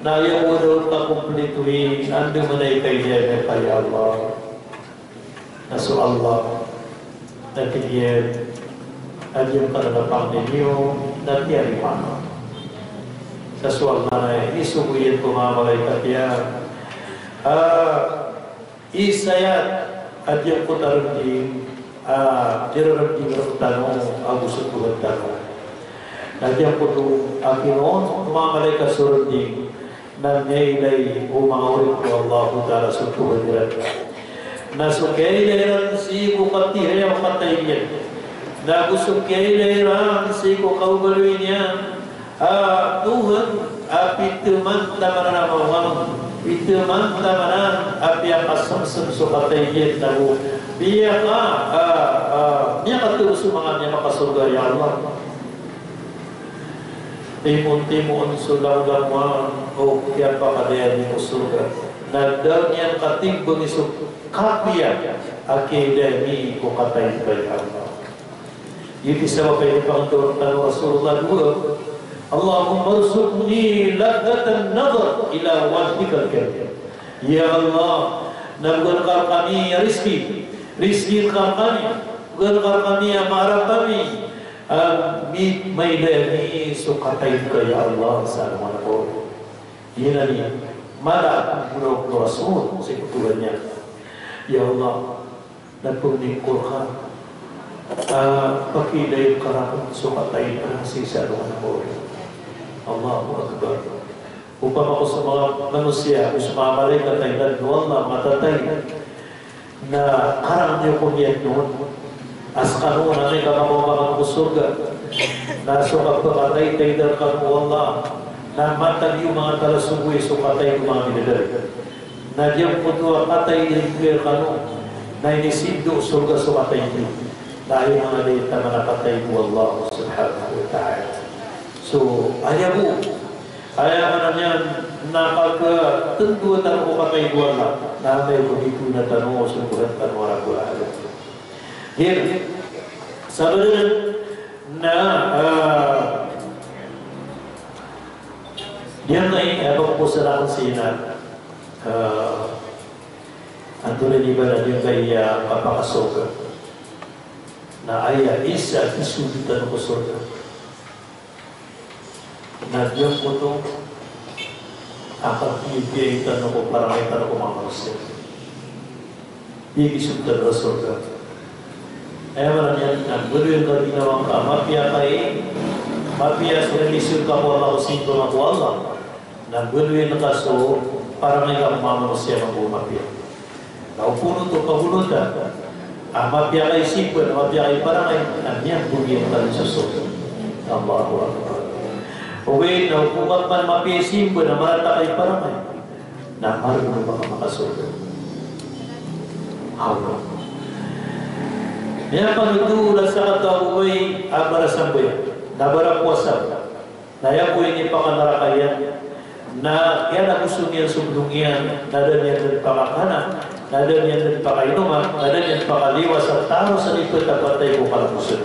Na aya bo a da on kakomplitoin, andamanaya i kailay ami rka, ya Allah. Na so Allah na tig iyan a giyangkanan a pangni niyo na tiyarima. Sa so Allah na inisogo iyan ko manga malaikat iyan. Ah, Isa iyan a giyangkoto a rnding a di rnding rktano ago so Tuhan tano. Na giyangkoto a kinoon o manga malaikat so rnding na miyailay o manga oripn o Allahu Ta'ala so Tuhan iran. Na so kiyailay iran sii ko katihaya o katay iyan, na go so kiyailay iran sii ko kaobaloy niyan a Tuhan a pithmantamanan a maong, pithmantamanan a piyakasmsm so katay iyan, na go piyaka, ah, ah, miyakatero so manga miyamakasorga, ya Allah. Timoon-timoon so langolangowan o kiyapakadaya niyo ko sorga, na da niyan katimbngi so kapiya a kiyailay ami ko katay, ya Allah. Giyoto i sabap a inipangndao rktano o Rasulullah a dowa, "Allahumma rzuqni ladhdhatan nadhar ila wajhikal karim." Ya Allah, na bgan ka rkami a rizki, rizki ka rkami, bgan ka rkami a maarap ami a mi-, mailay ami so katay ka, ya Allah, sa alongan a kaori. Giyanan i mala a panggoraok o Rasul sii ko Tohan iyan. Ya Allah, na pangni ko rka a pakiilay ka rakn so katay ka sii sa alongan a kaori. Allahu Akbar. Opama ko so manga manosiya, ko so manga malaikat a inadn o Allah a matatay, na karang niyo ko miyadn on a skano na amay ka makaoma kano ko sorga, na so kapakataytay dn rkano o Allah na matag iyo manga talasogoy so katay o manga bidadari. Na giyangkoto a katay a inibgay rkano na inisindo o sorga so katay iyo. Na aya manga da i taman a katay o Allah subhanahu wa ta'ala. So aya bo, aya maana niyan na pagtndoa tano ko katay o Allah, na amay ko di tona tano so Tuhan tano a Rabbul Alamin. Giyangkanan na, ah, giyangkai a ba ko posan akn sii na, ah, antonaa i ba na giyangkai a kapakasorga. Na aya isa a kisold tano ko sorga na giyangkoto a kapiyapiyai tano ko parangay tano ko manga manosiya. Piyagisold tano ko sorga. Aya maana niyan na baloy angka ginawa ngka a mapiya ka i, mapiya so inisold ka ko Allah, ko sinto ngka ko Allah. Na baloy angka so parangay ka ko manga manosiya mambo a mapiya. Na opama oto pagolotan a mapiya ka i simba, na mapiya ka i parangay, na miyambo giyangkanan so sorga. Allahu Akbar. Ogaid na opama ka man mapiya i simba, na marata ka i parangay, na marata ka makasorga. Aw. Miyapanothol a sakataw a babay a barasambayang, na barapowasa. Na aya bo inipakanaraka iyan na kiyanagoso niyan so bdong iyan, na da niyan dn pakakana, na da niyan dn pakainoma, na da niyan pakaliwa sa tano sa di ptapatay ko kalagosan.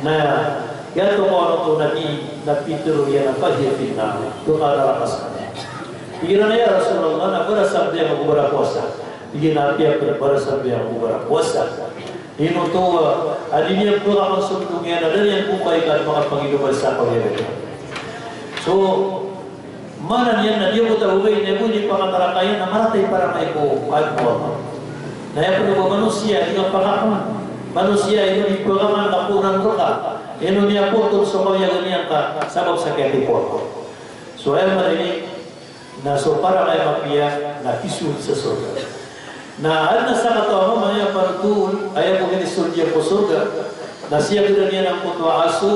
Na giyoto ko ano to na di, na pitharo iyan a fahiya fin nar, to ka naraka skaniyan. Tig iran a, "Ya Rasulullah, na barasambayang ago barapowasa." Tig iyan a apiya pn barasambayang ago barapowasa, ino oto a di niyan pkakn so bdong iyan, a da niyan bo kaikan makapanginoma sa kawiyagan iyan. So maana niyan na giyoto a babay na aya bo inipakanaraka iyan na marata i parangay ko, ko Allah. Na aya pn a ba manosiya a di kapakakn, manosiya a ino di pkakn na poonan rka, ino miyapotol so kawiyagan iyan ka sabap sa kiyathipoon. So aya maana ini, na so parangay a mapiya na kisold sa sorga. Na adn a sakataw a mama a miyapanothol, aya bo kinisold iyan ko sorga, na siyagadan iyan angkoto a aso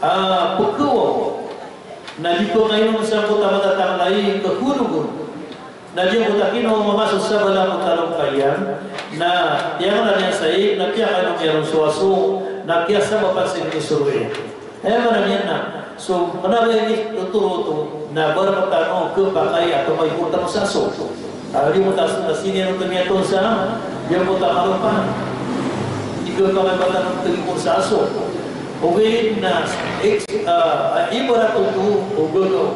a pkhawaw, na di pkainom sangkoto a matatangl ay kakonogon. Na giyangkoto a kino mamaso sa bala ko talongkay iyan, na tiyangala niyan sa ig, na piyakainom iyan ron so aso, na kiyasabapan sa inisoro iyan. Aya maana niyan na, so, kna ba initotoro oto, na ba rktano khapakay a tokaipon tano sa aso. A, di mo ta so, na sii niyan oto miyatoon sa, di mo ta karopan. Di khapakay ba tano tokaipon sa aso. Ogaid na, ex-, a, a, ibarat oto o gagaw.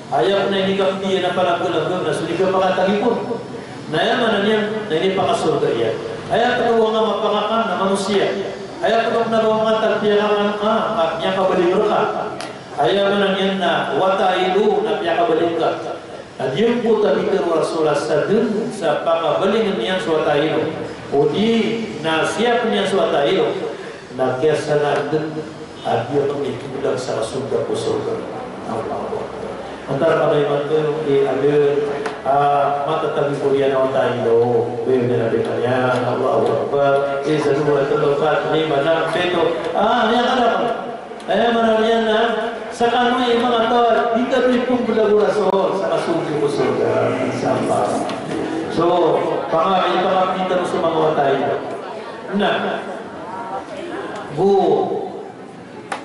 Aya pn a inikapdi iyan a palanggalanggal na so di khapakay a tagipon. Na aya maana niyan na inipakasorga iyan. Aya pn o manga mapakakan na manosiya. Aya pn o kna ba manga tagpiyakan ka, a, miyakabaling rka. Aya maana niyan na wata a ilo na piyakabaling ka. Na giyangkoto a pitharo o Rasul a sadn sa pakabalingn iyan so wata a ilo, odi na siyapn iyan so wata a ilo, na kiyasanaan dn a di akn mipmblag sa kasorga ko sorga. Allahu Akbar. Antaa rka ba imanto i adn a matatago ko diyan a wata a ilo. Biyaan iyan a di kaniyan. Allahu Akbar. Isa, dowa, tlo, pat, lima, nam, pito. A, niyan ka da. Aya maana niyan na, skano i manga taw a di kano ipmblag o Rasul sa kasorga ko sorga, insha Allah. So, pangay, pangapita so manga wata a ilo. Na, go,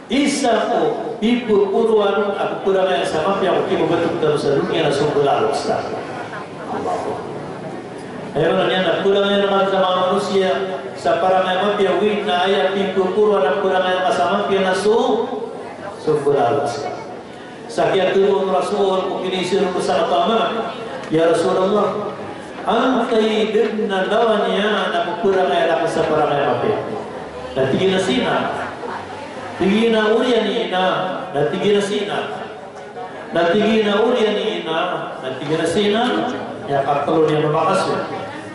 isa ko piporoan a pphrangayan sa mapiya ko kibabatog tano sa doniya na so mbalaloks tano. Aya maana niyan na pphrangayan ka sa manga manosiya sa parangay a mapiya, oway, na aya piporoan a pphrangayan ka sa mapiya na so, so mbalaloks. Sa kiyatharo o Rasul ko kiniisir o sakataw a mama, "Ya Rasulullah, antai dn a lawan iyan a pphrangayan akn sa parangay a mapiya?" Na tig iyan a si ina. Tig iyan a oriyan i ina. Na tig iyan a si ina. Na tig iyan a oriyan i ina, na tig iyan a si ina, aya katlo niyan a makasoy.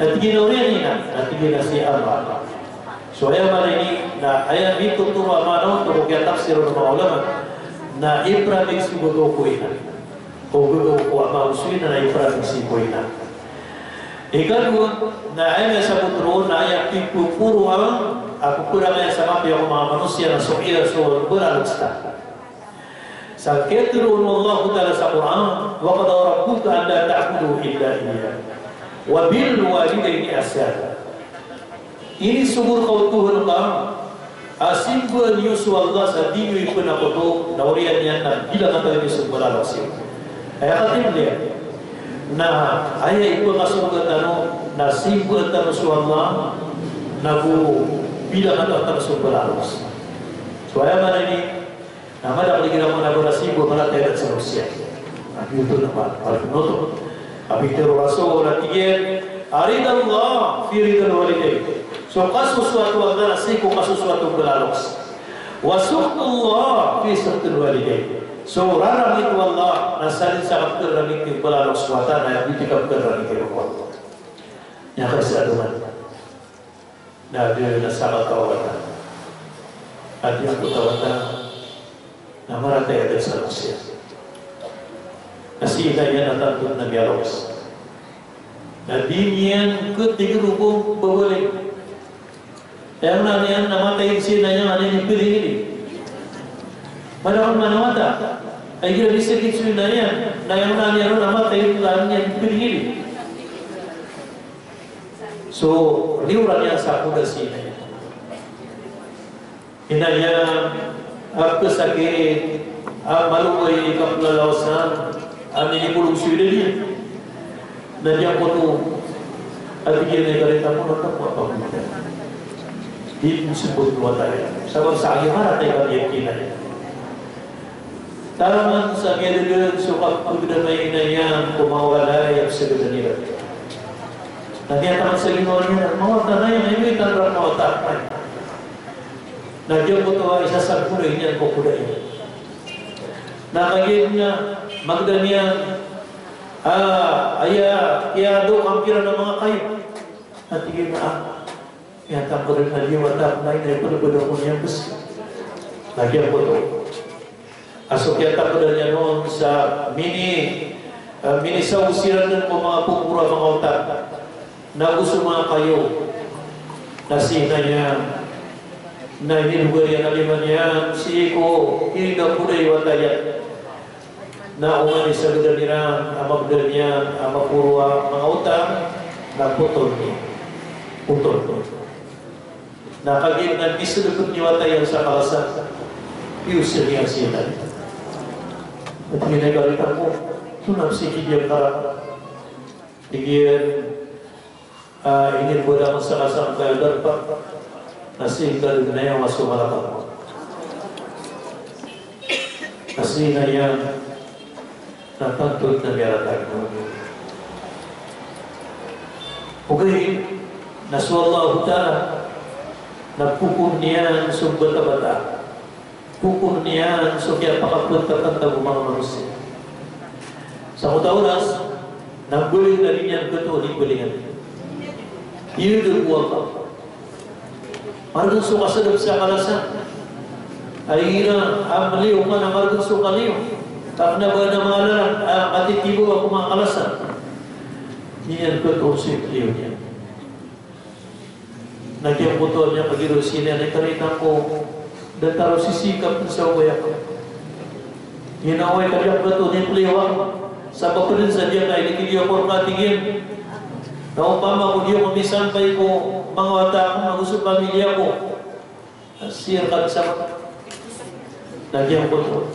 Na tig iyan a oriyan i ina, na tig iyan a si ama. So aya maana ini, na aya mitotoro a maana oto ko kiyatafsir o manga ulama, na ipramig so gagaw ko ina. O gagaw ko ama, o so ina na ipramig sii ko ina. Ikadowa, na aya miyasabot roo na aya piporoan a pphrangayan sa mapiya ko manga manosiya na so iya so mbalaloks ta. Sa kiyatharoa o Allahu Ta'ala sa Qur'an, "Wa qada rabbuka alla ta'budu illa iyyah, wa bil walidayni ihsana." Inisogo rka o Tohan ka a simbaa niyo so Allah sa di niyo ipnakoto, na oriyan iyan na bilangataw niyo so mbalaloks iyo. Aya katimliyan na aya ipakasorga tano na simbaa tano so Allah, na go bilangataw tano so mbalaloks. So aya maana ini, na madakl igira manga barasibo a maratiyaya dn sa manosiya. Na giyoto na ba, ba pn oto a pitharo o Rasul a tig iyan a ridallah fi ridal walidayn. So kasosoat o Allah na sii ko kasosoat o mbalaloks. Wa sukhtullah fi sukhtil walidayn. So rarangit o Allah na sadn sa kapkhararangiti o mbalaloks o wata na giyoto i kapkhararangiti o Allah. Aya kaisa a doman. Na adn a sakataw a wata a giyangkoto a wata na maratiyaya dn sa manosiya. Na si ina iyan na tanto na miyaloks. Na di niyan khatigr o bo, babaling. Aya maana niyan na matay si ina iyan na inipiringidi. Madakl man a wata a igira di sakit so ina iyan, na aya maana niyan na matay, na inipiringidi. So, riyoran iyan sa koda si ina iyan. Ina iyan a pkhasakit, a malo i kaplalawasn, a minibolog so ina iyan. Na giyangkoto a tig iyan a ikarita ko na taman a pagmita. Di pn smbot o wata iyan. Sabap sa aya maratiyaya dn a ina iyan. Taman sa miyadadn so kapagdam a ina iyan ko manga walay a pzagdan iran. Na miyataman sa ginawa niyan, mawata na iyan, ino itan ran mawata na iyan. Na giyangkoto a isa sa golayn iyan ko koda iyan. Na kagiya magda niyan, a, aya, aya do kampiran a manga kayo. Na tig iyan a, ah, aya tangkd na di wata na ina iyan, pd a bada ko niyan bs. Na giyangkoto a so kiyatangkdan iyan on sa mini, eh, minisaw siran dn ko manga pongporo a manga otad. Na go so manga kayo. Na si ina iyan na inidogar iyan a lima niyan sii ko inidakoda i wata iyan. Na oman i sagad iran a mabda niyan a maporo a manga otang, na potol niyan. Potol. Na kagiya na misalbet niyan wata iyan sa kalasan, piyosay niyan siran. Ati iyan a karitan ko, so na pisi ki diyan kara. Tig iyan, ah, ini boda masakasang kaya darpa. Na sii ka dn aya maso malakal. Na sii na iyan na tanto na miyaratag. Ogaid na so Allahu Ta'ala na pokoron iyan so bata-bata. Pokoron iyan so kiyapakapantapantag o manga manosiya. Sa kota oras, na mbaling na di niyan katoon i balingan. Iyo dn o Allah. Margn so kasadap sa kalasan. Ay ira, a mliyo ka na margn so kaliyo. Ka kna ba na manga lalan a matitibo ako manga kalasan. Di niyan katoon so ipliyo niyan. Na giyangkoto a miyakagiraw sii niyan i karitan ko, datar o sisii ka pn sa obay ako. Ginawa i kadiyan katoon i pliyo ako. Sa ba pn sa diyan ka ini kidiya ko rka tig iyan. Na opama ko di ako misampay ko manga wata ako, ago so pamilya ko. Sii rka di sa ba. Na giyangkoto.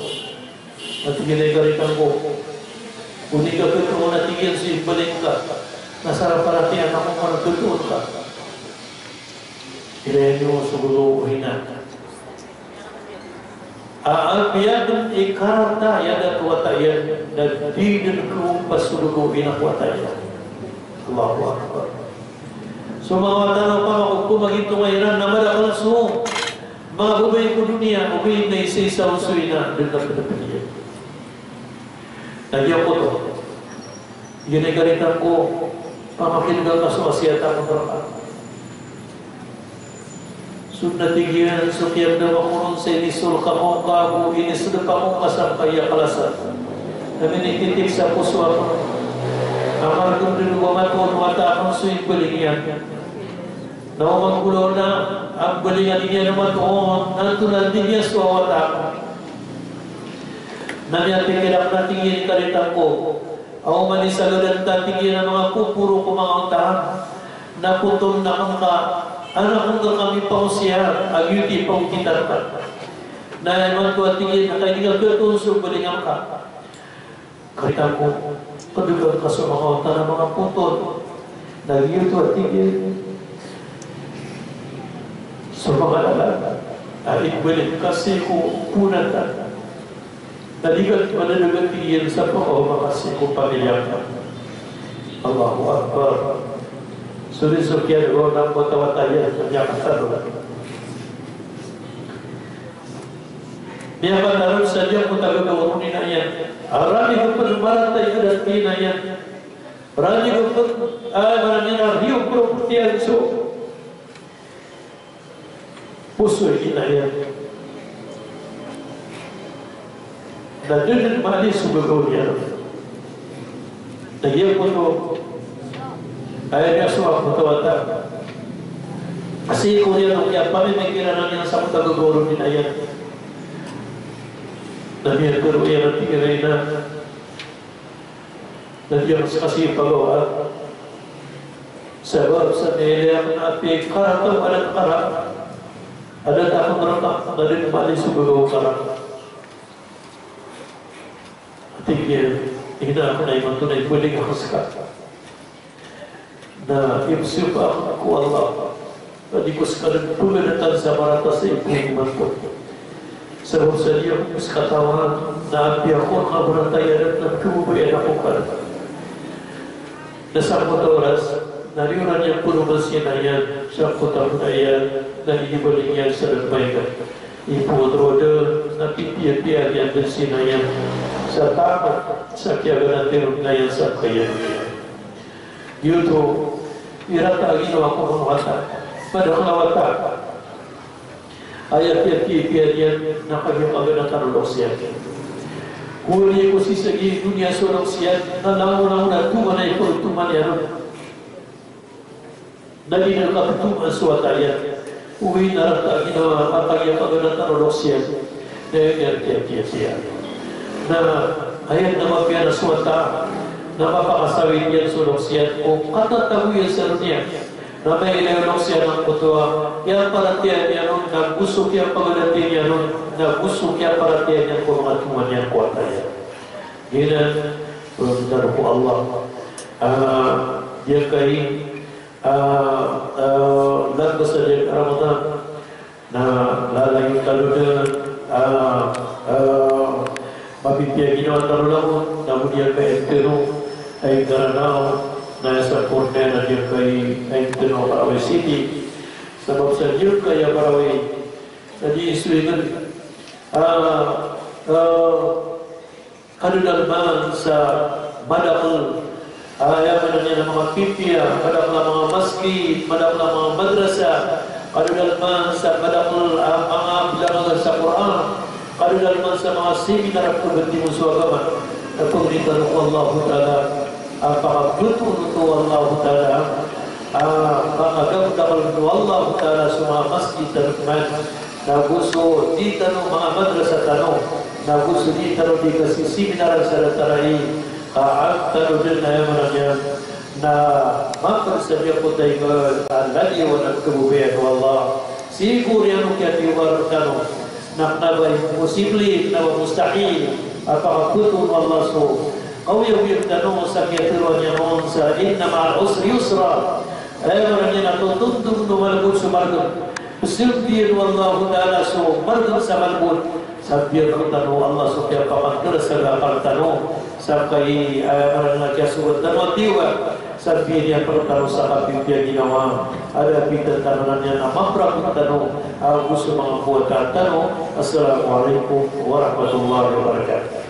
Na tig iyan i karitan ko, o di ka katoon a tig iyan so ibaling ka, na sarap a rati anak ko ka na katoon ka. Ilaya niyo so gagaw o ina a apiya dn i karata iyan a wata iyan, na di dn khaompa so gagaw o ina ko wata iyan. Allahu Akbar. So manga wata na opama ko pmagitonga iran na madakl so manga babay ko doniya, ogaid na isaisa on so ina, dn na pnpn iyan. Na giyangkoto. Tig iyan i karitan ko, pamakinega ka so wasiyat akn rka. So na tig iyan, so kiyamdam ako ron sa inisold ka mambo ago inisdp ako mambo sangkaya kalasan. Na minititik sa poso akn a margn dn o ba matoon o wata akn so ibaling iyan. Na oman ko lawan a mbalingan iyan a matoon, na antonaa tig iyan so wata akn. Na miyapikir akn a tig iyan i karitan ko, a oman i sagadan ta tig iyan a manga poporo ko manga otang, na potol akn ka, an akn ka kami pangosiyar a giyoto i pangokit rka. Na imanto a tig iyan a kagiya katoon so balingan ka. Karitan ko, pdgan ka so manga wata na manga potol. Na giyoto a tig iyan. So manga lalan a ibaling ka sii ko poon anda. Na di ka pdgan tig iyan sa pakaoma ka sii ko pamilya ka. Allahu Akbar. So di so kiyan ko na manga wata iyan na miyakataro. Miyakatarod sa giyangkoto a gagaw ron o ina iyan. Ranig pn marata i adat i ina iyan. Ranig pn, ah, marata iyan a riyo property iyan so poso i ina iyan. Na da dn maani so gagaw iyan. Na giyangkoto, aya niyan so manga wata. Sii ko riyan o kiyapamimikiran iyan sa manga gagaw ron o ina iyan. Na miyatharo iyan a tig iyan a ina. Na di ako ska sii pagawaan. Sabap sa miyailay akn a apiya i karata o adat ka rka. Adat akn rka, na da dn maani so gagaw ka rka. Tig iyan, ina akn, na imanto na ibaling akn ska. Na ipsiyapa akn ko Allah a di ko ska dn pganatan sa marata sa ipoon imanto. Sabap sa di ako ska tawan na apiya ko rka marata i adat na khababayaan ako ka rka. Na sangkoto a oras, na riyoran iyan poroman si ina iyan, sangkoto a pd iyan, na inibaling iyan sa dn maingd. Ipoon roo dn, na pipiyapiya niyan dn si ina iyan. Sa taman sa kiyaganati ron o ina iyan sangkaya doniya. Giyoto i rata a ginawa ko manga wata. Madakl a wata. Aya kiyapiyapiya niyan na kagiya kaganatan o loks iyan. Kowaan iyan ko sii sa gii doniya so loks iyan, na langon-langon a toman a iporotoman iyan on. Na di dn kaptoman so wata iyan. Oway na rata a ginawa a kagiya kaganatan o loks iyan. Na aya niyan kiyapiyapiya. Na Aya na mapiya na so wata na mapakasawit iyan so loks iyan ko katatago iyan sa doniya. Na mailay o loks iyan angkoto a kiyaparatiyayaan iyan on, na go so kiyapagatiyayaan iyan on, na go so kiyaparatiyayaan iyan ko manga tonganay iyan ko wata iyan. Giyanan, pangni tano ko Allah. Ah, giyangkai, ah, ah, lagid sa giyangkai a Ramadan. Na lalayon tano dn a, a, mapipiya ginawa tano langon, na go giyangkai a Ain Tano, Ain Karanaw, na aya sa korte na giyangkai a Ain Tano a Barawai City. Sabap sa giyangkai a Barawai, sa di iso ingd, a, a, kadadalman sa madakl, a, aya maana niyan na manga pipiya, madakl a manga masgit, madakl a manga madrasa, kadadalman sa madakl a manga pdamag sa Qur'an, kadadalman sa manga seminar a pagtimo so agama. Na pangni tano ko Allahu Ta'ala a pakabtoon oto o Allahu Ta'ala a pakagagdakl o Allahu Ta'ala so manga masgit tano man. Na go so dii tano manga madrasa tano, na go so dii tano dii kasiseminaran sa datar ai, ka an tano dn, aya maana niyan na mapd sa giyangkoto a lagid a kababayaan o Allah. Sii ko oriyan o kiyatiyawar tano, na kna ba imposible, kna ba mustahil a pakabtoon o Allah so kaoyagoyag tano sa kiyatharoa niyan on sa inna ma'al usri yusra. Aya maana niyan na totondog o malbod so margn. Pzambiyan o Allahu Ta'ala so margn sa malbod. Sambiyan rktano o Allah so kiyapakandar sa akal tano. Sa kai, aya maana niyan na kiyasogat tano a tiyoba. Sambiyan iyan rktano sa kapipiya ginawa. Adn a pitharo tano na niyan na maprakot tano ago so manga kowatan tano. Assalamu alaikum warahmatullahi wabarakatuh.